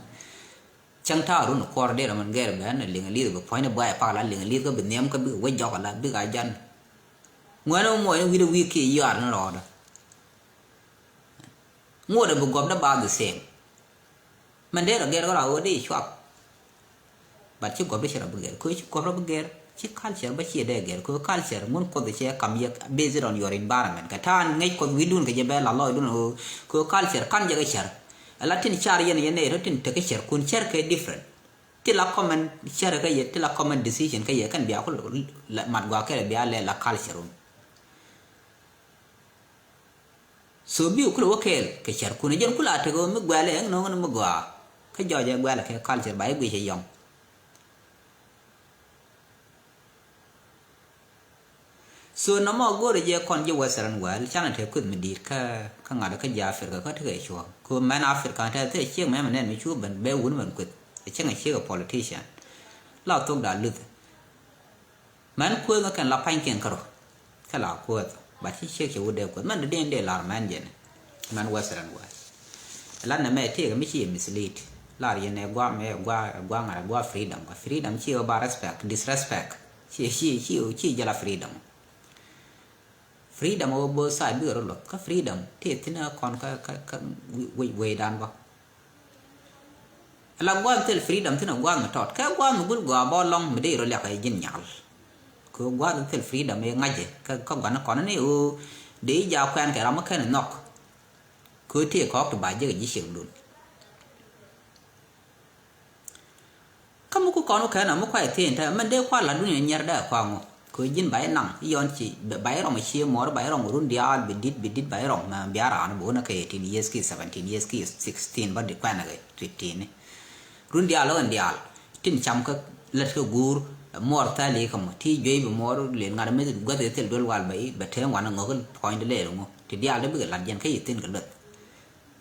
Cäŋ ta̱a̱ run kuɔr dee rɔ mɛn gɛr bɛ ɣän liŋ li̱th bi puɔ̱nyni buay pak la liŋ li̱th kä bi nhiam kä bikɛ wec jɔk ala bikɛ a jan. Ŋuɛ̈ni muɔcni wi̱cdɛ wi̱i̱ kiɛ yuaar ni rɔɔdä. Ŋuɔ̱t ɛ bi guɔpdä ba the same. Mɛn dee rɔ gɛr ɣän a ɣöö dee cuap. But ci guɔ̱p di ci rɔ bi gɛr. Kɛ ci guɔ̱p rɔ bi gɛr, ci culture bä ciɛ dee gɛr. Kɛ culture ŋun Kuoth cɛ kam yɛ based on your environment. Kɛ ta̱a̱n ŋäc Kuoth wi̱i̱dun kɛ jɛ bɛ la lɔcdun ɣöö kɛ culture kan jɛ kɛ cär. Ala tin car yɛn yɛn nɛy rɔ tin tekɛ cärkun, cär kɛ different. Ti la common cär kä yɛ, ti la common decision kä yɛ, kɛn bia ku la mat gɔaa kɛlɛ bia lɛ la culture un. So bi kulɛ wä kɛɛl kɛ cärkun, jɛn kulɛ a tekɛ wä mi guɛl ɛŋ nöŋ ni mi gɔaa. Kä jɔɔc ɛ guɛl kɛ culture ba i̱ guic ɛ yɔŋ. So nɔmɔ go̱o̱rɛ jɛ kɔn ji̱ Western world, canɛ te kueth mi di̱i̱t kä, kä ŋa̱t kä ji̱ Africa kä tekɛ cuɔ̱ɔ̱ŋ. Kɛ mɛn Africa te thil ciek mɛmɛ nɛn mi cu ben bɛ wun ben kueth. Ɛ cäŋ ɛ ciek ɛ politician. La thok da luth. Mɛn kueeŋä kɛn la pa̱nykiɛn kärɔ̱. Kɛ la kueeth, but ci ciek cɛ wut dee kueeth. Mɛn dee dee lar mɛn jɛn. Mɛn Western world. Lat nɛ mɛ tëëkɛ mi ci yɛ mislead. Lar yɛn ɛ gua̱a̱ mɛ ɛ gua̱a̱, ɛ gua̱a̱ ŋa̱t ɛ gua̱a̱ freedom. Kä freedom ci ɛ ba respect, disrespect. Ci, ci, ci, ci jɛ la freedom. Freedom ɛ wä both side bikɛ rɔ luɔth. Kä freedom tëë thi̱n ɛ kɔn kä, kä, kä wec, wec, wecdan bä. Ala gua̱a̱th thil freedom thi̱n a gua̱a̱th mi tɔt. Kɛ gua̱a̱th mi gul gɔaa bä lɔŋ mi dee rɔ liak a ji̱n nyal. Kɛ gua̱a̱th thil freedom i̱ ŋa̱cɛ kä, kä gua̱n kɔn ni ɣöö dee i̱ ja kuɛn kɛ ram mi kɛn nhɔk. Kɛ tëë kɔɔk ti ba jek a ji̱ cieŋdun. Kä mi ku kɔn wä kɛn a mi kuay thiin te mɛn dee kual la dunia nyiɛr dee kuaŋ wä. Kɛ ji̱n ba i̱ naŋ i̱ yɔn ci ba i̱ rɔm a cie muɔr ba i̱ rɔm run diaal bi dit bi dit ba i̱ rɔm mɛ bia raan bi wun a kɛ eighteen years ki seventeen years ki sixteen ba di kuɛn a kɛ fifteen ni. Run diaal ɣän diaal tin cam kä lät kä guur muɔr thali kä mɔ ti juey bi muɔr len ŋa̱t mi guäth i̱ thil duel wal ba i̱ ba te ŋuan a ŋɔk kɔny di lɛɛl ŋɔ ti diaal di bikɛ lat jɛn kä i̱ thin kɛ lueth.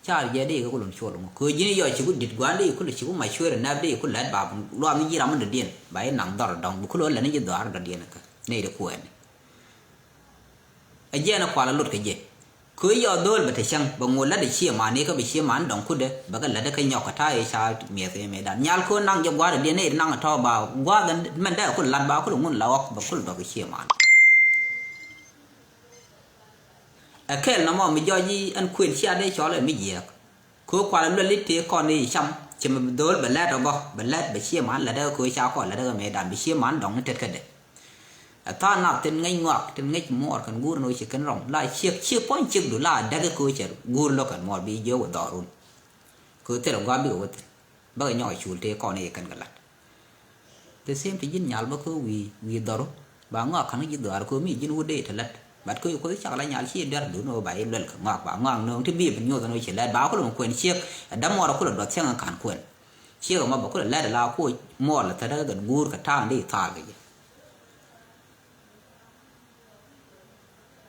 Car jɛ di kɛ kulun col ŋɔ. Kɛ ji̱n yɔ ci ku dit guan di kul ci ku macuer nɛp di kul lɛt ba luam ni ji̱ ram mi dɔ̱diɛn. Ba i̱ naŋ dhɔr dɔŋ bi kul ɣän lɛt ni ji̱ dhɔaar dɔ̱diɛn kä. Nɛy di kuɛɛni. Ɛ jiɛn ɛ kual ɛ lot kɛ jɛ. Kɛ yɔ dho̱o̱l bɛ te cäŋ bɛ ŋuɔl lɛt ɛ cie man ni kä bi cie man dɔŋ kudɛ bɛ kɛ lɛt ɛ kɛ nyɔk kɛ ta̱a̱ i̱ ca miɛth kɛ mɛydan. Nyal kɛ ɣän naŋ jɛ gua̱a̱r dɔ̱diɛn nɛy di naŋ ɛ tɔ̱ ba gua̱a̱th mɛn dee kul lat ba kul ŋun la ɣɔk bɛ kul dɔk kɛ cie man. Ɛ kɛl nɔmɔ mi jɔc i̱ ɛn kuën cia dee cɔl ɛ mi jiɛɛk. Kɛ ɣöö kual ɛ luɛl i̱ tëë kɔn i̱ cam ci mi bi dho̱o̱l bɛ lɛt ɔ bä bɛ lɛt bɛ cie man lɛt ɛ kɛ ɣöö ca kɔn lɛt ɛ kɛ mëëdan bi cie man dɔŋ ni tet kädɛ. Ɛ tha̱a̱ŋ nath tin ŋäc ŋɔak tin ŋäc muɔɔr kɛn guur ni ɣöö ci kɛn rɔm la ciek ciek puɔ̱ny ciekdu la däk ɛ kɛ ɣöö cɛ guur lo̱k kɛn muɔɔr bi jiök wä dhɔrun. Kɛ ɣöö thilɛ gua̱a̱p bikɛ wä thi̱n. Bäkɛ nyɔk a cul tëë kɔn i̱ kɛn kɛ la̱t. The same ti ji̱n nyal bä kä wi̱i̱ wi̱i̱ dhɔru. Ba ŋɔak ka̱n ji̱ dhɔaar kä mi ji̱n wut dee ti la̱t. But kä Kuoth cak la nyal ci duer dun ɣöö ba i̱ luɛl kɛ ŋɔak ba ŋɔak nööŋ ti bi bi nyuɔth ɛn ɣöö ci lɛt ba kulɛ mi kuɛn ciek. Ɛ dämuɔɔr kulɛ duɔth cäŋ ɛn ka̱n kuɛn. Ciek ɛmɔ bä kulɛ lɛt ɛ la kuɔ muɔɔr lɛ thätdä kɛ guur kɛ ta̱a̱ŋ dee thaal kɛ jɛ.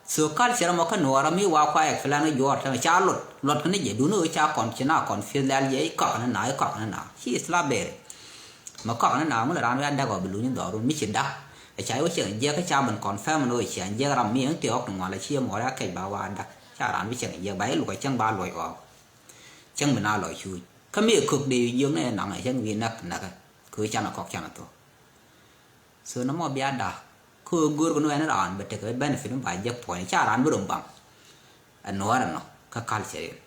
So culture mɔ kä nuɔɔrä mi wa kua explain kä juɔɔr tɛmɛ ca luɔt luɔt kä ni jɛ duni ɣöö ca kɔn ci na kɔn fieth lɛl jɛ i̱ kɔk ni na i̱ kɔk ni na ci slavery. Mɛ kɔk ni na ŋun raan wi̱i̱ a däk ɔ bi luny dhɔrun mi ci da̱k. Ɛ ca i̱ wä ciɛŋ jiɛk kä ca ben confirm ni ɣöö ciɛŋ jiɛk ram mi ɛn ti ɣɔk ti ŋual a ci ɛmɔ rɛk kɛc ba wa da̱k ca raan bi ciɛŋ jiɛk ba i̱ luk ɛ cäŋ ba luɔc ɣɔk. Cäŋ bi na lɔ cuuc kä mi ɛ kök dee jiök ni ɛ naŋ ɛ cäŋ wi̱i̱ näk näk ɛ kɛ ɣöö canɛ kɔk canɛ thok. So nɔmɔ bia da̱a̱k kä ɣöö görkɛ ni ɛn raan bɛ tekɛ benefit mi ba jek puɔ̱ny ca raan bi rom baŋ. Ɛ nuɔ̱ɔ̱r ɛnɔ kä culture in.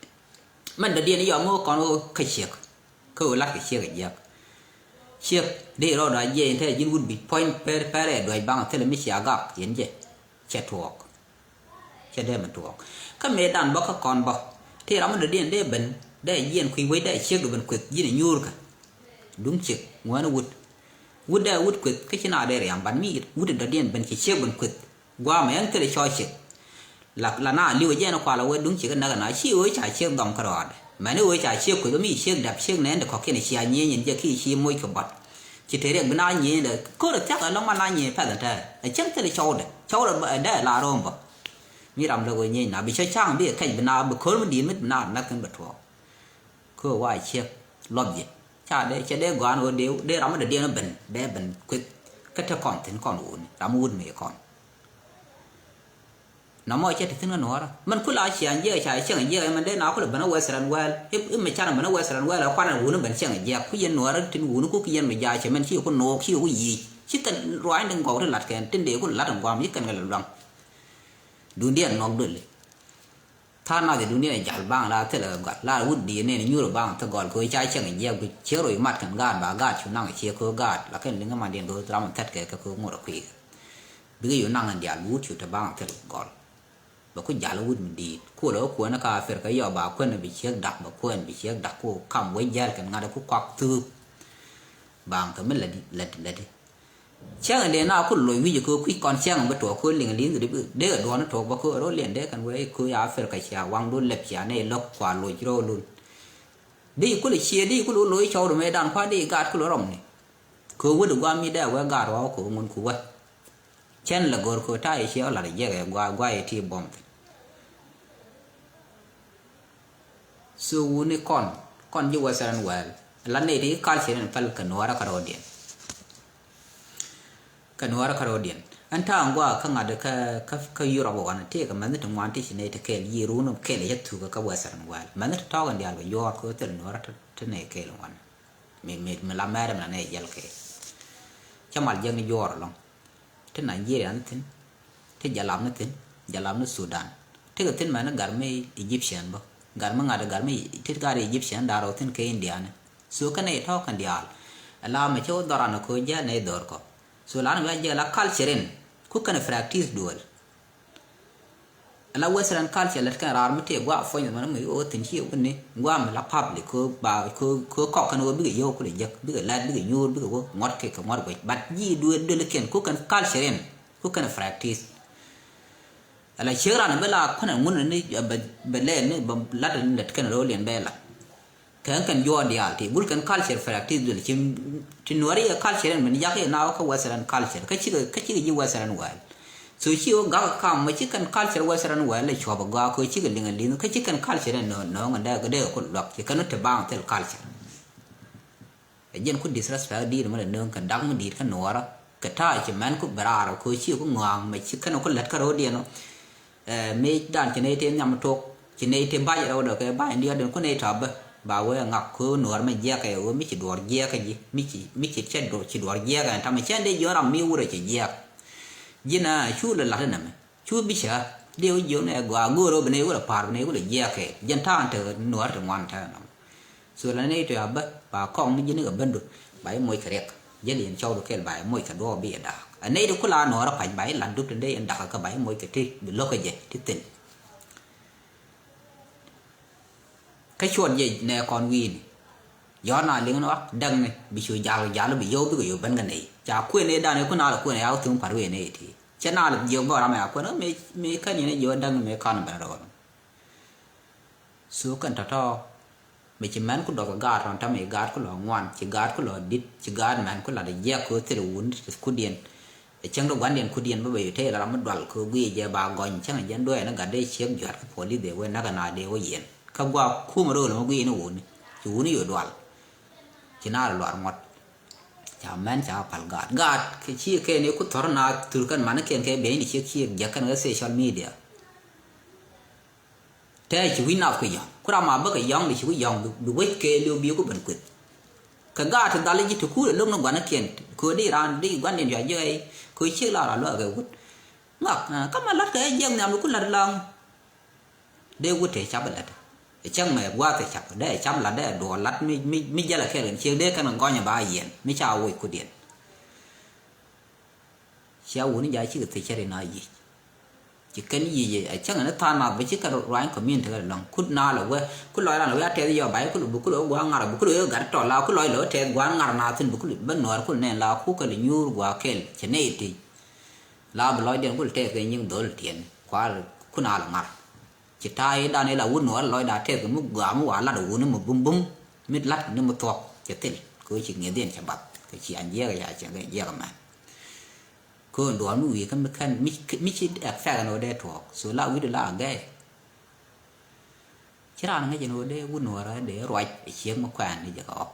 Mɛn dɔ̱diɛn i̱ yɔm ɣöö kɔn ɣöö kä ciek kä ɣöö la̱t kɛ ciek ɛ jiäk. Ciek dee rɔɔdɛ a jiɛc in te ji̱n wut bi̱c puɔ̱ny pɛr pɛr ɛ duäc baŋ thilɛ mi cia gak yɛn jɛ. Cɛ tuɔɔk. Cɛ dee mi tuɔɔk. Kä mëëdan bä kä kɔn bä ti ram mi dɔ̱diɛn dee ben dee jiɛn kui̱ wec dee ciek dee ben kueth ji̱n ɛ nyuurkä. Duŋ ciek ŋuäänä wut. Wut dee wut kueth kä ci na dee riam ban mi wut dɔ̱diɛn ben ci ciek ben kueth. Guamɛ ɛn thilɛ cɔɔc ciek. La la na li̱w ɛ jɛn kualɛ wee duŋ ciek näk ɛna ci ɣöö ca ciek dhɔm kärɔaadɛ. Mɛn i̱ ɣöö ca ciek kueth mi ciek dap ciek nɛɛn ti kɔ̱kiɛn cia nyieny in jɛ ki ci moc kɛ bɔt. Ci te riɛk bi na nyieny dɛ ko̱r ɛ thiak ɛlɔ̱ŋ ma na nyieny pɛth ɛn tɛɛ ɛ cäŋ thilɛ cɔwdɛ cɔwdɛ dee la ro̱o̱m bä. Mi ram lɛ ɣöö nyieny na bi cä ca̱ŋ bi ɛ kɛc bi na bi ko̱r mi di̱i̱t mi bi na näk thi̱n bɛ tuɔɔk. Kɛ ɣöö wa ciek luɔth jɛ ca dee cɛ dee gɔaan ɣöö dee dee ram mi dɔ̱diɛn ben dee ben kueth. Kä te kɔn thi̱n kɔn wuni ram mi wut mëë kɔn. Nɔmɔ cɛ te thi̱n kä nuɔ̱ɔ̱rä mɛn kula ciaŋ jiɛk ca cieŋ jiɛk mɛn dee na kulɛ ben ɛ Western world i̱ mɛ canɛ ben ɛ Western world ɛ kuanɛ wuni ben cieŋ jiɛk ku yɛn nuɔ̱ɔ̱rä tin wuni ku ki yɛn mɛ jaa cɛ mɛn ci ku no̱o̱k ci ku yic ci kɛn ruaacni gɔw ti la̱t kɛn tin dee ku la̱t in guam ci kɛn kɛ lɛ luaŋ. Duundiɛn nɔk duëli. Tha̱a̱ŋ nath i̱ dunia jal baŋ la thilɛ kɛ gɔl la wut di̱i̱t nɛn i̱ nyuur i̱ baŋ thil gɔl kɛ ɣöö ca cäŋ i̱ jiɛk bi ciek rɔ i̱ mat kɛn gaat ba gaat cu naŋ ciek kɛ ɣöö gaat la kɛn liŋ i̱ man diɛn kɛ ɣöö ram thɛt kɛ kɛ kɛ ɣöö ŋot ɛ kui̱ kɛ. Bikɛ cu naŋ in diaal bi wut cu te baŋ thil gɔl. Bɛ ku jal wut mi di̱i̱t kuɔl ɛ kuɛn kä Africa yɔ ba kuɛn bi ciek dak bɛ kuɛn bi ciek dak ku kam wec jäl kɛn ŋa̱t ɛ ku kuak thuk. Baŋ kɛ mi läti läti läti. Cäŋ in dee na ku loc wi̱c kɛ kui̱ kɔn cäŋ in bi tuɔɔk kɛ liŋ li̱ŋ kɛ dee kɛ duɔ̱ɔ̱n tuɔɔk bä kɛ rɔ liɛn dee kɛn wee kɛ ya Africa cia waŋdu lɛp cia nɛy lo̱k kua loc rɔ lun. Dee ku lɛ cie dee ku lɛ loc cɔw dee mɛ dan kua dee gaat ku lɛ rɔm ni. Kɛ wä dee guam mi dee wee gaat rɔ kɛ ŋun ku wä. Cɛn lɛ go̱r kɛ ta̱a̱ yɛ cie lat jiɛk ɛ gua gua yɛ ti buɔm thin. So wuni kɔn kɔn ji̱ Western world la nɛy ti culture in päl kɛ nuɔrä kä ro̱diɛn. Kɛ nuɔrä kä ro̱diɛn ɛn ta̱a̱ ŋuak kä ŋa̱t kä kä kä Europe wan ti kɛ mɛnh ti ŋuan ti ci nɛy ti kɛɛl yi run kɛɛl yɛ thukä kä Western world mɛnh ti tɔɔk in diaal kɛ yuɔɔr kɛ thil nuɔrä ti nɛy kɛɛl wan. Mi mi mi la mɛrɛ mi la nɛy jɛl kɛɛl. Cä mal jiäk ni juɔɔr ɛlɔ̱ŋ. Ti Nigeria ni thi̱n, ti Jalap ni thi̱n, Jalap ni Sudan. Ti kɛ thi̱n mɛn ni gat mi Egyptian bä, gat mi ŋa̱t gat mi ti gat Egyptian da̱r ɔ thi̱n kɛ India ni. So kɛn nɛy tɔ̱ kɛn diaal. Ala mɛ cɛ wä dhɔran kɛ jɛ nɛy dhɔr kɔ. So lan wia jɛ la culture in ku kɛn practice duel. Ala Western culture lät kɛn raar mi tëë gua̱a̱ puɔ̱ny mɛn mi ɣöö thi̱n ci wä ni gua̱a̱ mi la public kɛ ba kɛ kɛ kɔk kɛn ɣöö bikɛ yio̱w kulɛ jek bikɛ lat bikɛ nyuur bikɛ wä ŋuɔ̱t kɛ kɛ ŋuɔ̱t guec but ji̱ duël duël kɛn ku kɛn culture in ku kɛn practice. Ala ciek ran bi la kuɛn ŋun ni bɛ lɛɛl ni bɛ lat ni lät kɛn ro̱o̱l in bɛ la. Kɛn kɛn juɔɔr diaal ti gul kɛn culture practice duël ci ti nuɔri yɛ culture in min yak yɛ na wä kä Western culture kä cikɛ kä cikɛ ji̱ Western world. So ci wä gak kam mɛ ci kɛn culture Western world lɛ cuɔp a gak kɛ cikɛ liŋ a liŋ kä ci kɛn culture in nööŋ nööŋ in dee kɛ dee kɛ kul luak ci kɛn wä ti baŋ thil culture. Ɛ jɛn ku disrespect di̱i̱t mɛ lɛ nööŋ kɛ dak mi di̱i̱t kä nuɔrä kɛ ta̱a̱ ci mɛn ku bɛ raar kɛ ci ku ŋɔaŋ mɛ ci kɛn ku lät kä ro̱o̱diɛn ɔ. Ɛ mëë dan ci nɛy tëë nhiam tok ci nɛy tëë bac rɛw dɔ kɛ bac in diɔt den ku nɛy tɔ̱ bä ba wee ŋak kɛ nuɔɔr mi jiɛk kɛ wee mi ci duɔɔr jiɛk kɛ ji̱ mi ci mi ci cɛ duɔɔr ci duɔɔr jiɛk ɛn tamɛ cɛn dee jiɔn ram mi wurɛ ci jiɛk. Ji̱n a cu lɛ la̱t inɛ mɛ cu bi cä dee wä jiɔn ɛ gɔaa go̱o̱r wä bi nɛy wä lɛ pa̱a̱r bi nɛy wä lɛ jiɛk kɛ jɛn ta̱a̱n te nuɔɔr te ŋuan te nɔm. So la nɛy tɔ̱ a bä ba kɔŋ ni ji̱n ni kɛ bändu ba i̱ moc kɛ riɛk jäl yɛn cɔwdu kɛl ba i̱ moc kɛ duɔɔk bi i̱ da̱a̱k ɛ nɛy ti kula nuɔɔr a pac ba i̱ lat duk ti dee yɛn da̱k kä ba i̱ moc kɛ ti bi lo̱k kɛ jɛ ti thil. Kä cuɔt jɛ nɛ kɔn wi̱i̱ni. Yɔ̱ɔ̱r na liŋ ni wa däŋni bi cu jal jal bi yio̱w bikɛ yio̱w ben kɛ nɛy ca kuëë nɛy dan i̱ ku na lɛ kuëë nɛy a wä thuŋ pa̱r wi̱i̱ nɛy ti cɛ na lɛ jiök bä ram ɛ a kuëë ni mëë mëë kän yɛn i̱ jiök däŋni mëë kan ben rɔɔn. So kɛn tɔ̱tɔ̱ mi ci mɛn ku dɔth kɛ gaat rɔn täämɛ ci gaat ku lɔ ŋuan ci gaat ku lɔ di̱t ci gaat mɛn ku lat jiɛk kɛ thil wun ti kudiɛn. Ɛ cäŋ ti gua̱ndiɛn kudiɛn bä bɛ yu tëë la ram mi dual kɛ guiy jɛ ba gɔny cäŋ jɛn duɛɛn gat dee ciek jua̱t kä puɔl i̱ dhee wee näk ɛn a dee wä yɛn kä gua̱a̱ kum ro̱o̱l mi guiy ni wuni. Ci wuni yu dual ci naar luar ŋuɔ̱t. Ca mɛn ca pal gaat gaat kɛ ci kɛn i̱ ku thɔr na thur kɛn manikiɛn kɛ biɛny di ciek ciek jɛ kɛn kɛ social media. Tɛɛ ci wi̱c nath ku yɔ̱ŋ ku ram a bäkɛ yɔ̱ŋ di ci ku yɔ̱ŋ bi wec kɛɛliw bi ku ben kueth. Kɛ gaat ti dhal ji̱ ti kuul ɛ lo̱k ni gua̱nikiɛn kɛ ɣöö di raan di gua̱ndiɛn jɔa jiɛk ɛ kɛ ɣöö ciek la ran luaak kɛ wut. Ŋak kä ma la̱t kɛ ɛ jiɛk nhiam bi ku la̱t laŋ. Dee wut tëë cap ɛ la̱t ɛ cäŋ mɛ gua̱a̱th ɛ cap dee ɛ cap la̱t dee ɛ duɔɔr la̱t mi mi mi jälɛ kɛɛl kɛn ciek dee kɛn kɛ gɔ̱nyɛ ba yiɛn mi ca woc kudiɛn. Cia wuni ja cikɛ thiec cä ri na yic. Ci kɛn yic ɛ cäŋ ni tha̱a̱ŋ nath bä ci kɛn ruany community kɛ lɔ̱ŋ kut na lɛ wee ku lɔc ran lɛ wee a tɛth yɔ ba ku lɔ bu ku lɔ wee gua̱a̱ŋ ŋa̱r bu ku lɔ wee gat tɔl la ku lɔc lɛ wee tɛth gua̱a̱ŋ ŋa̱r na thi̱n bu ku lɔ bä nuɔɔr ku lɛ nɛn la ku kɛ lɛ nyuur gua̱a̱ kɛl cɛ nɛy ti. La bi lɔcdiɛn ku lɛ tɛth kɛ nyiŋ dhol tiɛn kua ku na lɛ ŋa̱r. Ci ta̱a̱ i̱ dan i̱ la wut nuɔɔr lɔcda tɛth kɛ mi gɔaa mi wa lat wuni mi bum bum mi lat ni mi thuɔ̱k cɛ thil kɛ wee ci ŋi̱ethiɛn cɛ bath kɛ ci an jiɛɛk ca cɛ kɛ jiɛɛk mɛn. Köön duɔ̱ɔ̱r mi wi̱i̱ kä mi kän mi ci expect ɛn ɣöö dee tuɔɔk so la wi̱cdu la agɛɛ. Ci raan ŋäc ɛn ɣöö dee wut nuɔ̱ɔ̱rä dee ruac ɛ ciek mi kuɛɛn ni jɛ kɛ ɣɔk.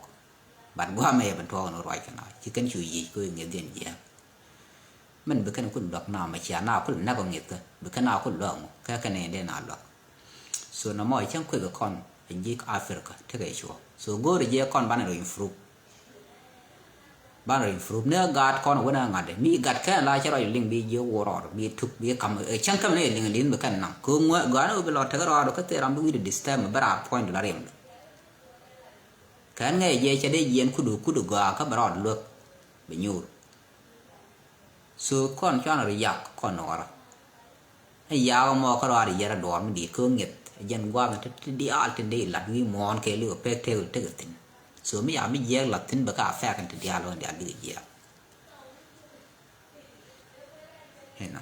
But gua̱a̱mɛ yɛ ben tuɔɔk ɛn ɣöö ruac kɛn ɣɔk ci kɛn cu yic köö ŋi̱eth jɛn jiääk. Min bi kɛn kul luäk na mɛ cia na kul näk ɔ ŋi̱eth kä bi kɛn na kul luäk ŋu kɛ kɛn ɛn dee na luäk. So nɔmɔ cäŋ kuek kɔn ji̱ Africa tekɛ cuɔ so go̱o̱ri jiɛ kɔn banɛ rɔ improve. Ban rɔ improve ni ɛ gaat kɔn wen ɛ ŋa̱t mi gat kɛn la cɛ rɔy liŋ bi jiök wä rɔɔd bi tuk bi kam cäŋ käm ni liŋ li̱n bi kɛn naŋ kɛ ŋuɛ gɔan ɛ bi lɔ tek rɔɔd kä thil ram bi wi̱cdɛ disturb mi bä raar puɔ̱ny du la riɛm. Kɛn ŋɛ jɛ cɛ dee jiɛn kudu kudu gɔaa kä bɛ rɔɔd luek bɛ nyuur. So kɔn cuan ri yak kɔn nuɔrä. Ɛ yak mɔ kä rɔɔd yɛrɛ duɔr mi di̱i̱t kä ŋi̱eth jɛn guam ti ti diaal tin dee lat wi̱i̱ muɔ̱ɔ̱n kɛ liw pek tek tek thi̱n. So mi ya mi jiɛk lat thi̱n bɛ ka fɛk in ti diaal wä in diaal bikɛ jiɛk. Inɔ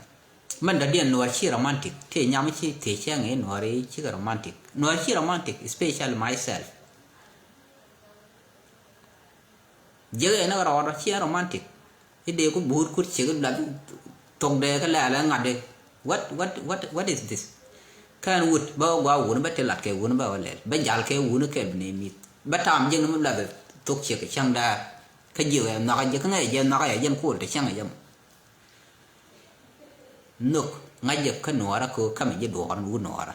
mɛn dɔ̱diɛn nuɔr ci romantic tëë nyam ci tëë cɛŋ i̱ nuɔr i̱ cikɛ romantic nuɔr ci romantic especially myself. Jiɛk ɛn ɛ rɔɔdɔ ci ɛn romantic. I̱ dee ku buut kut ciek i̱ bla thok dee kä lɛɛl ɛ ŋa̱t dee. What what what what is this? Kɛn wut bä wä gua wuni bä ti lat kɛ wuni bä wä lɛl bä jal kɛ wuni kɛ bi ni mi̱th bä tam jiɛk ni mi bla thok ciek kɛ cäŋ daar. Kä jiök ɛ nhɔakä ji̱ kä ŋäc jɛ nhɔakä jɛ jɛn kuɔl te cäŋ jɛ mɔ. Nhök ŋa̱c jɛ kä nuɔɔrä kɛ ɣöö kämɛ ji̱ duɔɔr wut nuɔɔrä.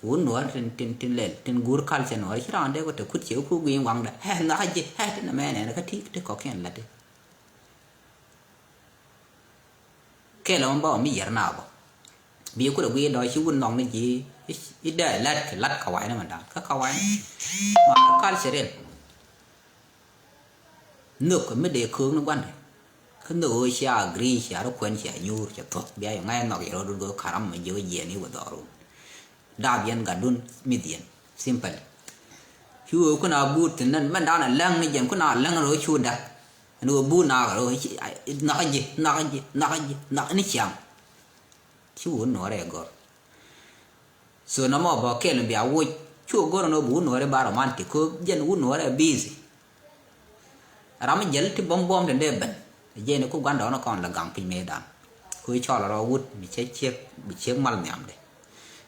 Wut nuɔɔrä tin tin tin lɛl tin guur culture nuɔɔrä ci raan dee kɛ te kut ciɛ ku gui̱i̱ŋ waŋdɛ ɛ nhɔakä ji̱ ɛ tin ɛmɛ nɛn kä ti ti kɔkiɛn la̱t ti. Kɛl ɛmɔ bä ɔ mi yɛr na bä. Bi ku rɛ guiy dɔ̱ ci wun nɔŋ ni ji̱ i̱ dee lät kɛ lät kawai ni mɛ da̱a̱n kä kawai ni ma culture in. Nhök mi dee köök ni gua̱ndɛ kä nhök ɣöö cia agree cia rɔ kuɛn cia nyuur cia thuɔ̱k bia yɛ ŋa̱c nhɔk yɛ rɔ dut go̱o̱k karam mɛ jiök jiɛn i̱ wä dhɔru. Daap yɛn gatdun mith yɛn simple. Cu ɣöö kun a buut thi̱n nän mɛn da̱a̱n a läŋ ni jɛn kun a läŋ rɔ cu da̱k. Ɛn ɣöö buut naak rɔ nhɔk ji̱ nhɔk ji̱ nhɔk ji̱ nhɔk ni ciaŋ. Ci wun nuɔrɛ gɔr. So nɔmɔ bɔ kɛl bia woc cu gɔr nɔ bu wun nuɔrɛ ba romantic ko jɛn wun nuɔrɛ busy. Ram mi jäl ti bɔm bɔm te dee ben jɛn ku guandɔ nɔ kɔn la gaŋ piny me dan. Ko cɔl rɔ wut mi cɛ ciek bi ciek mal nhiam de.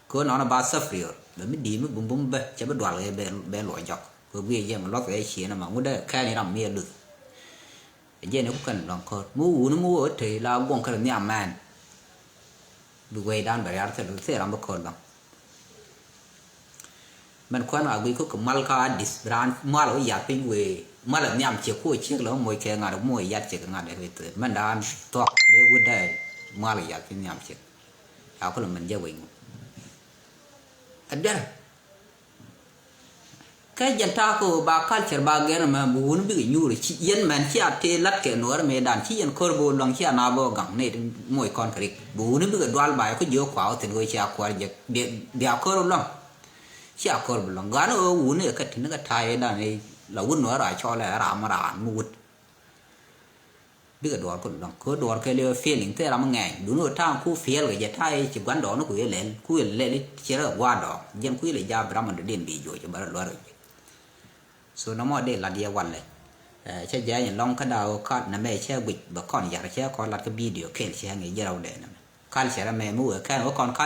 Ko nɔnɔ ba safrior bɛ mi di mi bum bum bɛ cɛ bi dual kɛ bɛ luɔ jɔk. Ko gui jɛ mi luɔth kɛ cien ma ŋut dee kɛn ram mi luth. Jɛn ku kɛn lɔŋ kɔr mi wuni mi wä te la guɔŋ kɛn nhiam mɛn. Bi wei dan bɛ riar thil thil ram bi kɔr lɔŋ. Mɛn kuan a gui ku kɛ mal ka dis bi raan mal wä yat piny wee mal a nhiam ciek ku ciek lɔ moc kɛ ŋa̱t moc yat ciek ŋa̱t dee ri thil mɛn dan thuɔk dee wut dee mal a yat piny nhiam ciek. Ya ku lɔ mɛn jɛ wei ŋu. A der. Kä jɛn ta̱a̱ kä ba culture ba gɛn mɛ bi wuni bikɛ nyuur ci yɛn mɛn ci a tëë lat kɛ nuɔr mëë dan ci yɛn kör bi wä luaŋ ci a na bä gaŋ ni moc kɔn kɛ rik bi wuni bikɛ dual ba yɛ kä jiök kua wä thin wee ci a kuar jɛ bia kör wä luaŋ. Ci a kör bi luaŋ gan wä wuni kɛ tin kɛ ta̱a̱ yɛ dan la wut nuɔr a cɔl ɛ ram ram mi wut. Bikɛ duɔɔr kä luaŋ kä duɔɔr kɛ liɛ feeling thil ram ŋɛɛny duni wä ta̱a̱ŋ ku fiɛl kɛ jɛ ta̱a̱ i̱ ci gua̱n dɔɔni ku yɛ lɛl ku yɛ lɛl i̱ ci rɛ gua̱a̱ dɔɔŋ jɛn ku yɛ lɛ ja̱a̱ bi ram ɔn dee diɛn bi juɔc bä rɛ lua̱r kɛ juɔc. So nɔmɔ dee lat yɛ walɛ. Cɛ jɛ nyɛ lɔŋ kä da̱a̱ ɣöö kat nɛmɛ cɛ guic bɛ kɔn yar cɛ kɔn lat kä video kel cɛ ŋi̱i̱c jɛ rɛw dee nɛmɛ. Culture mɛ mi wee kɛn wä kɔn culture.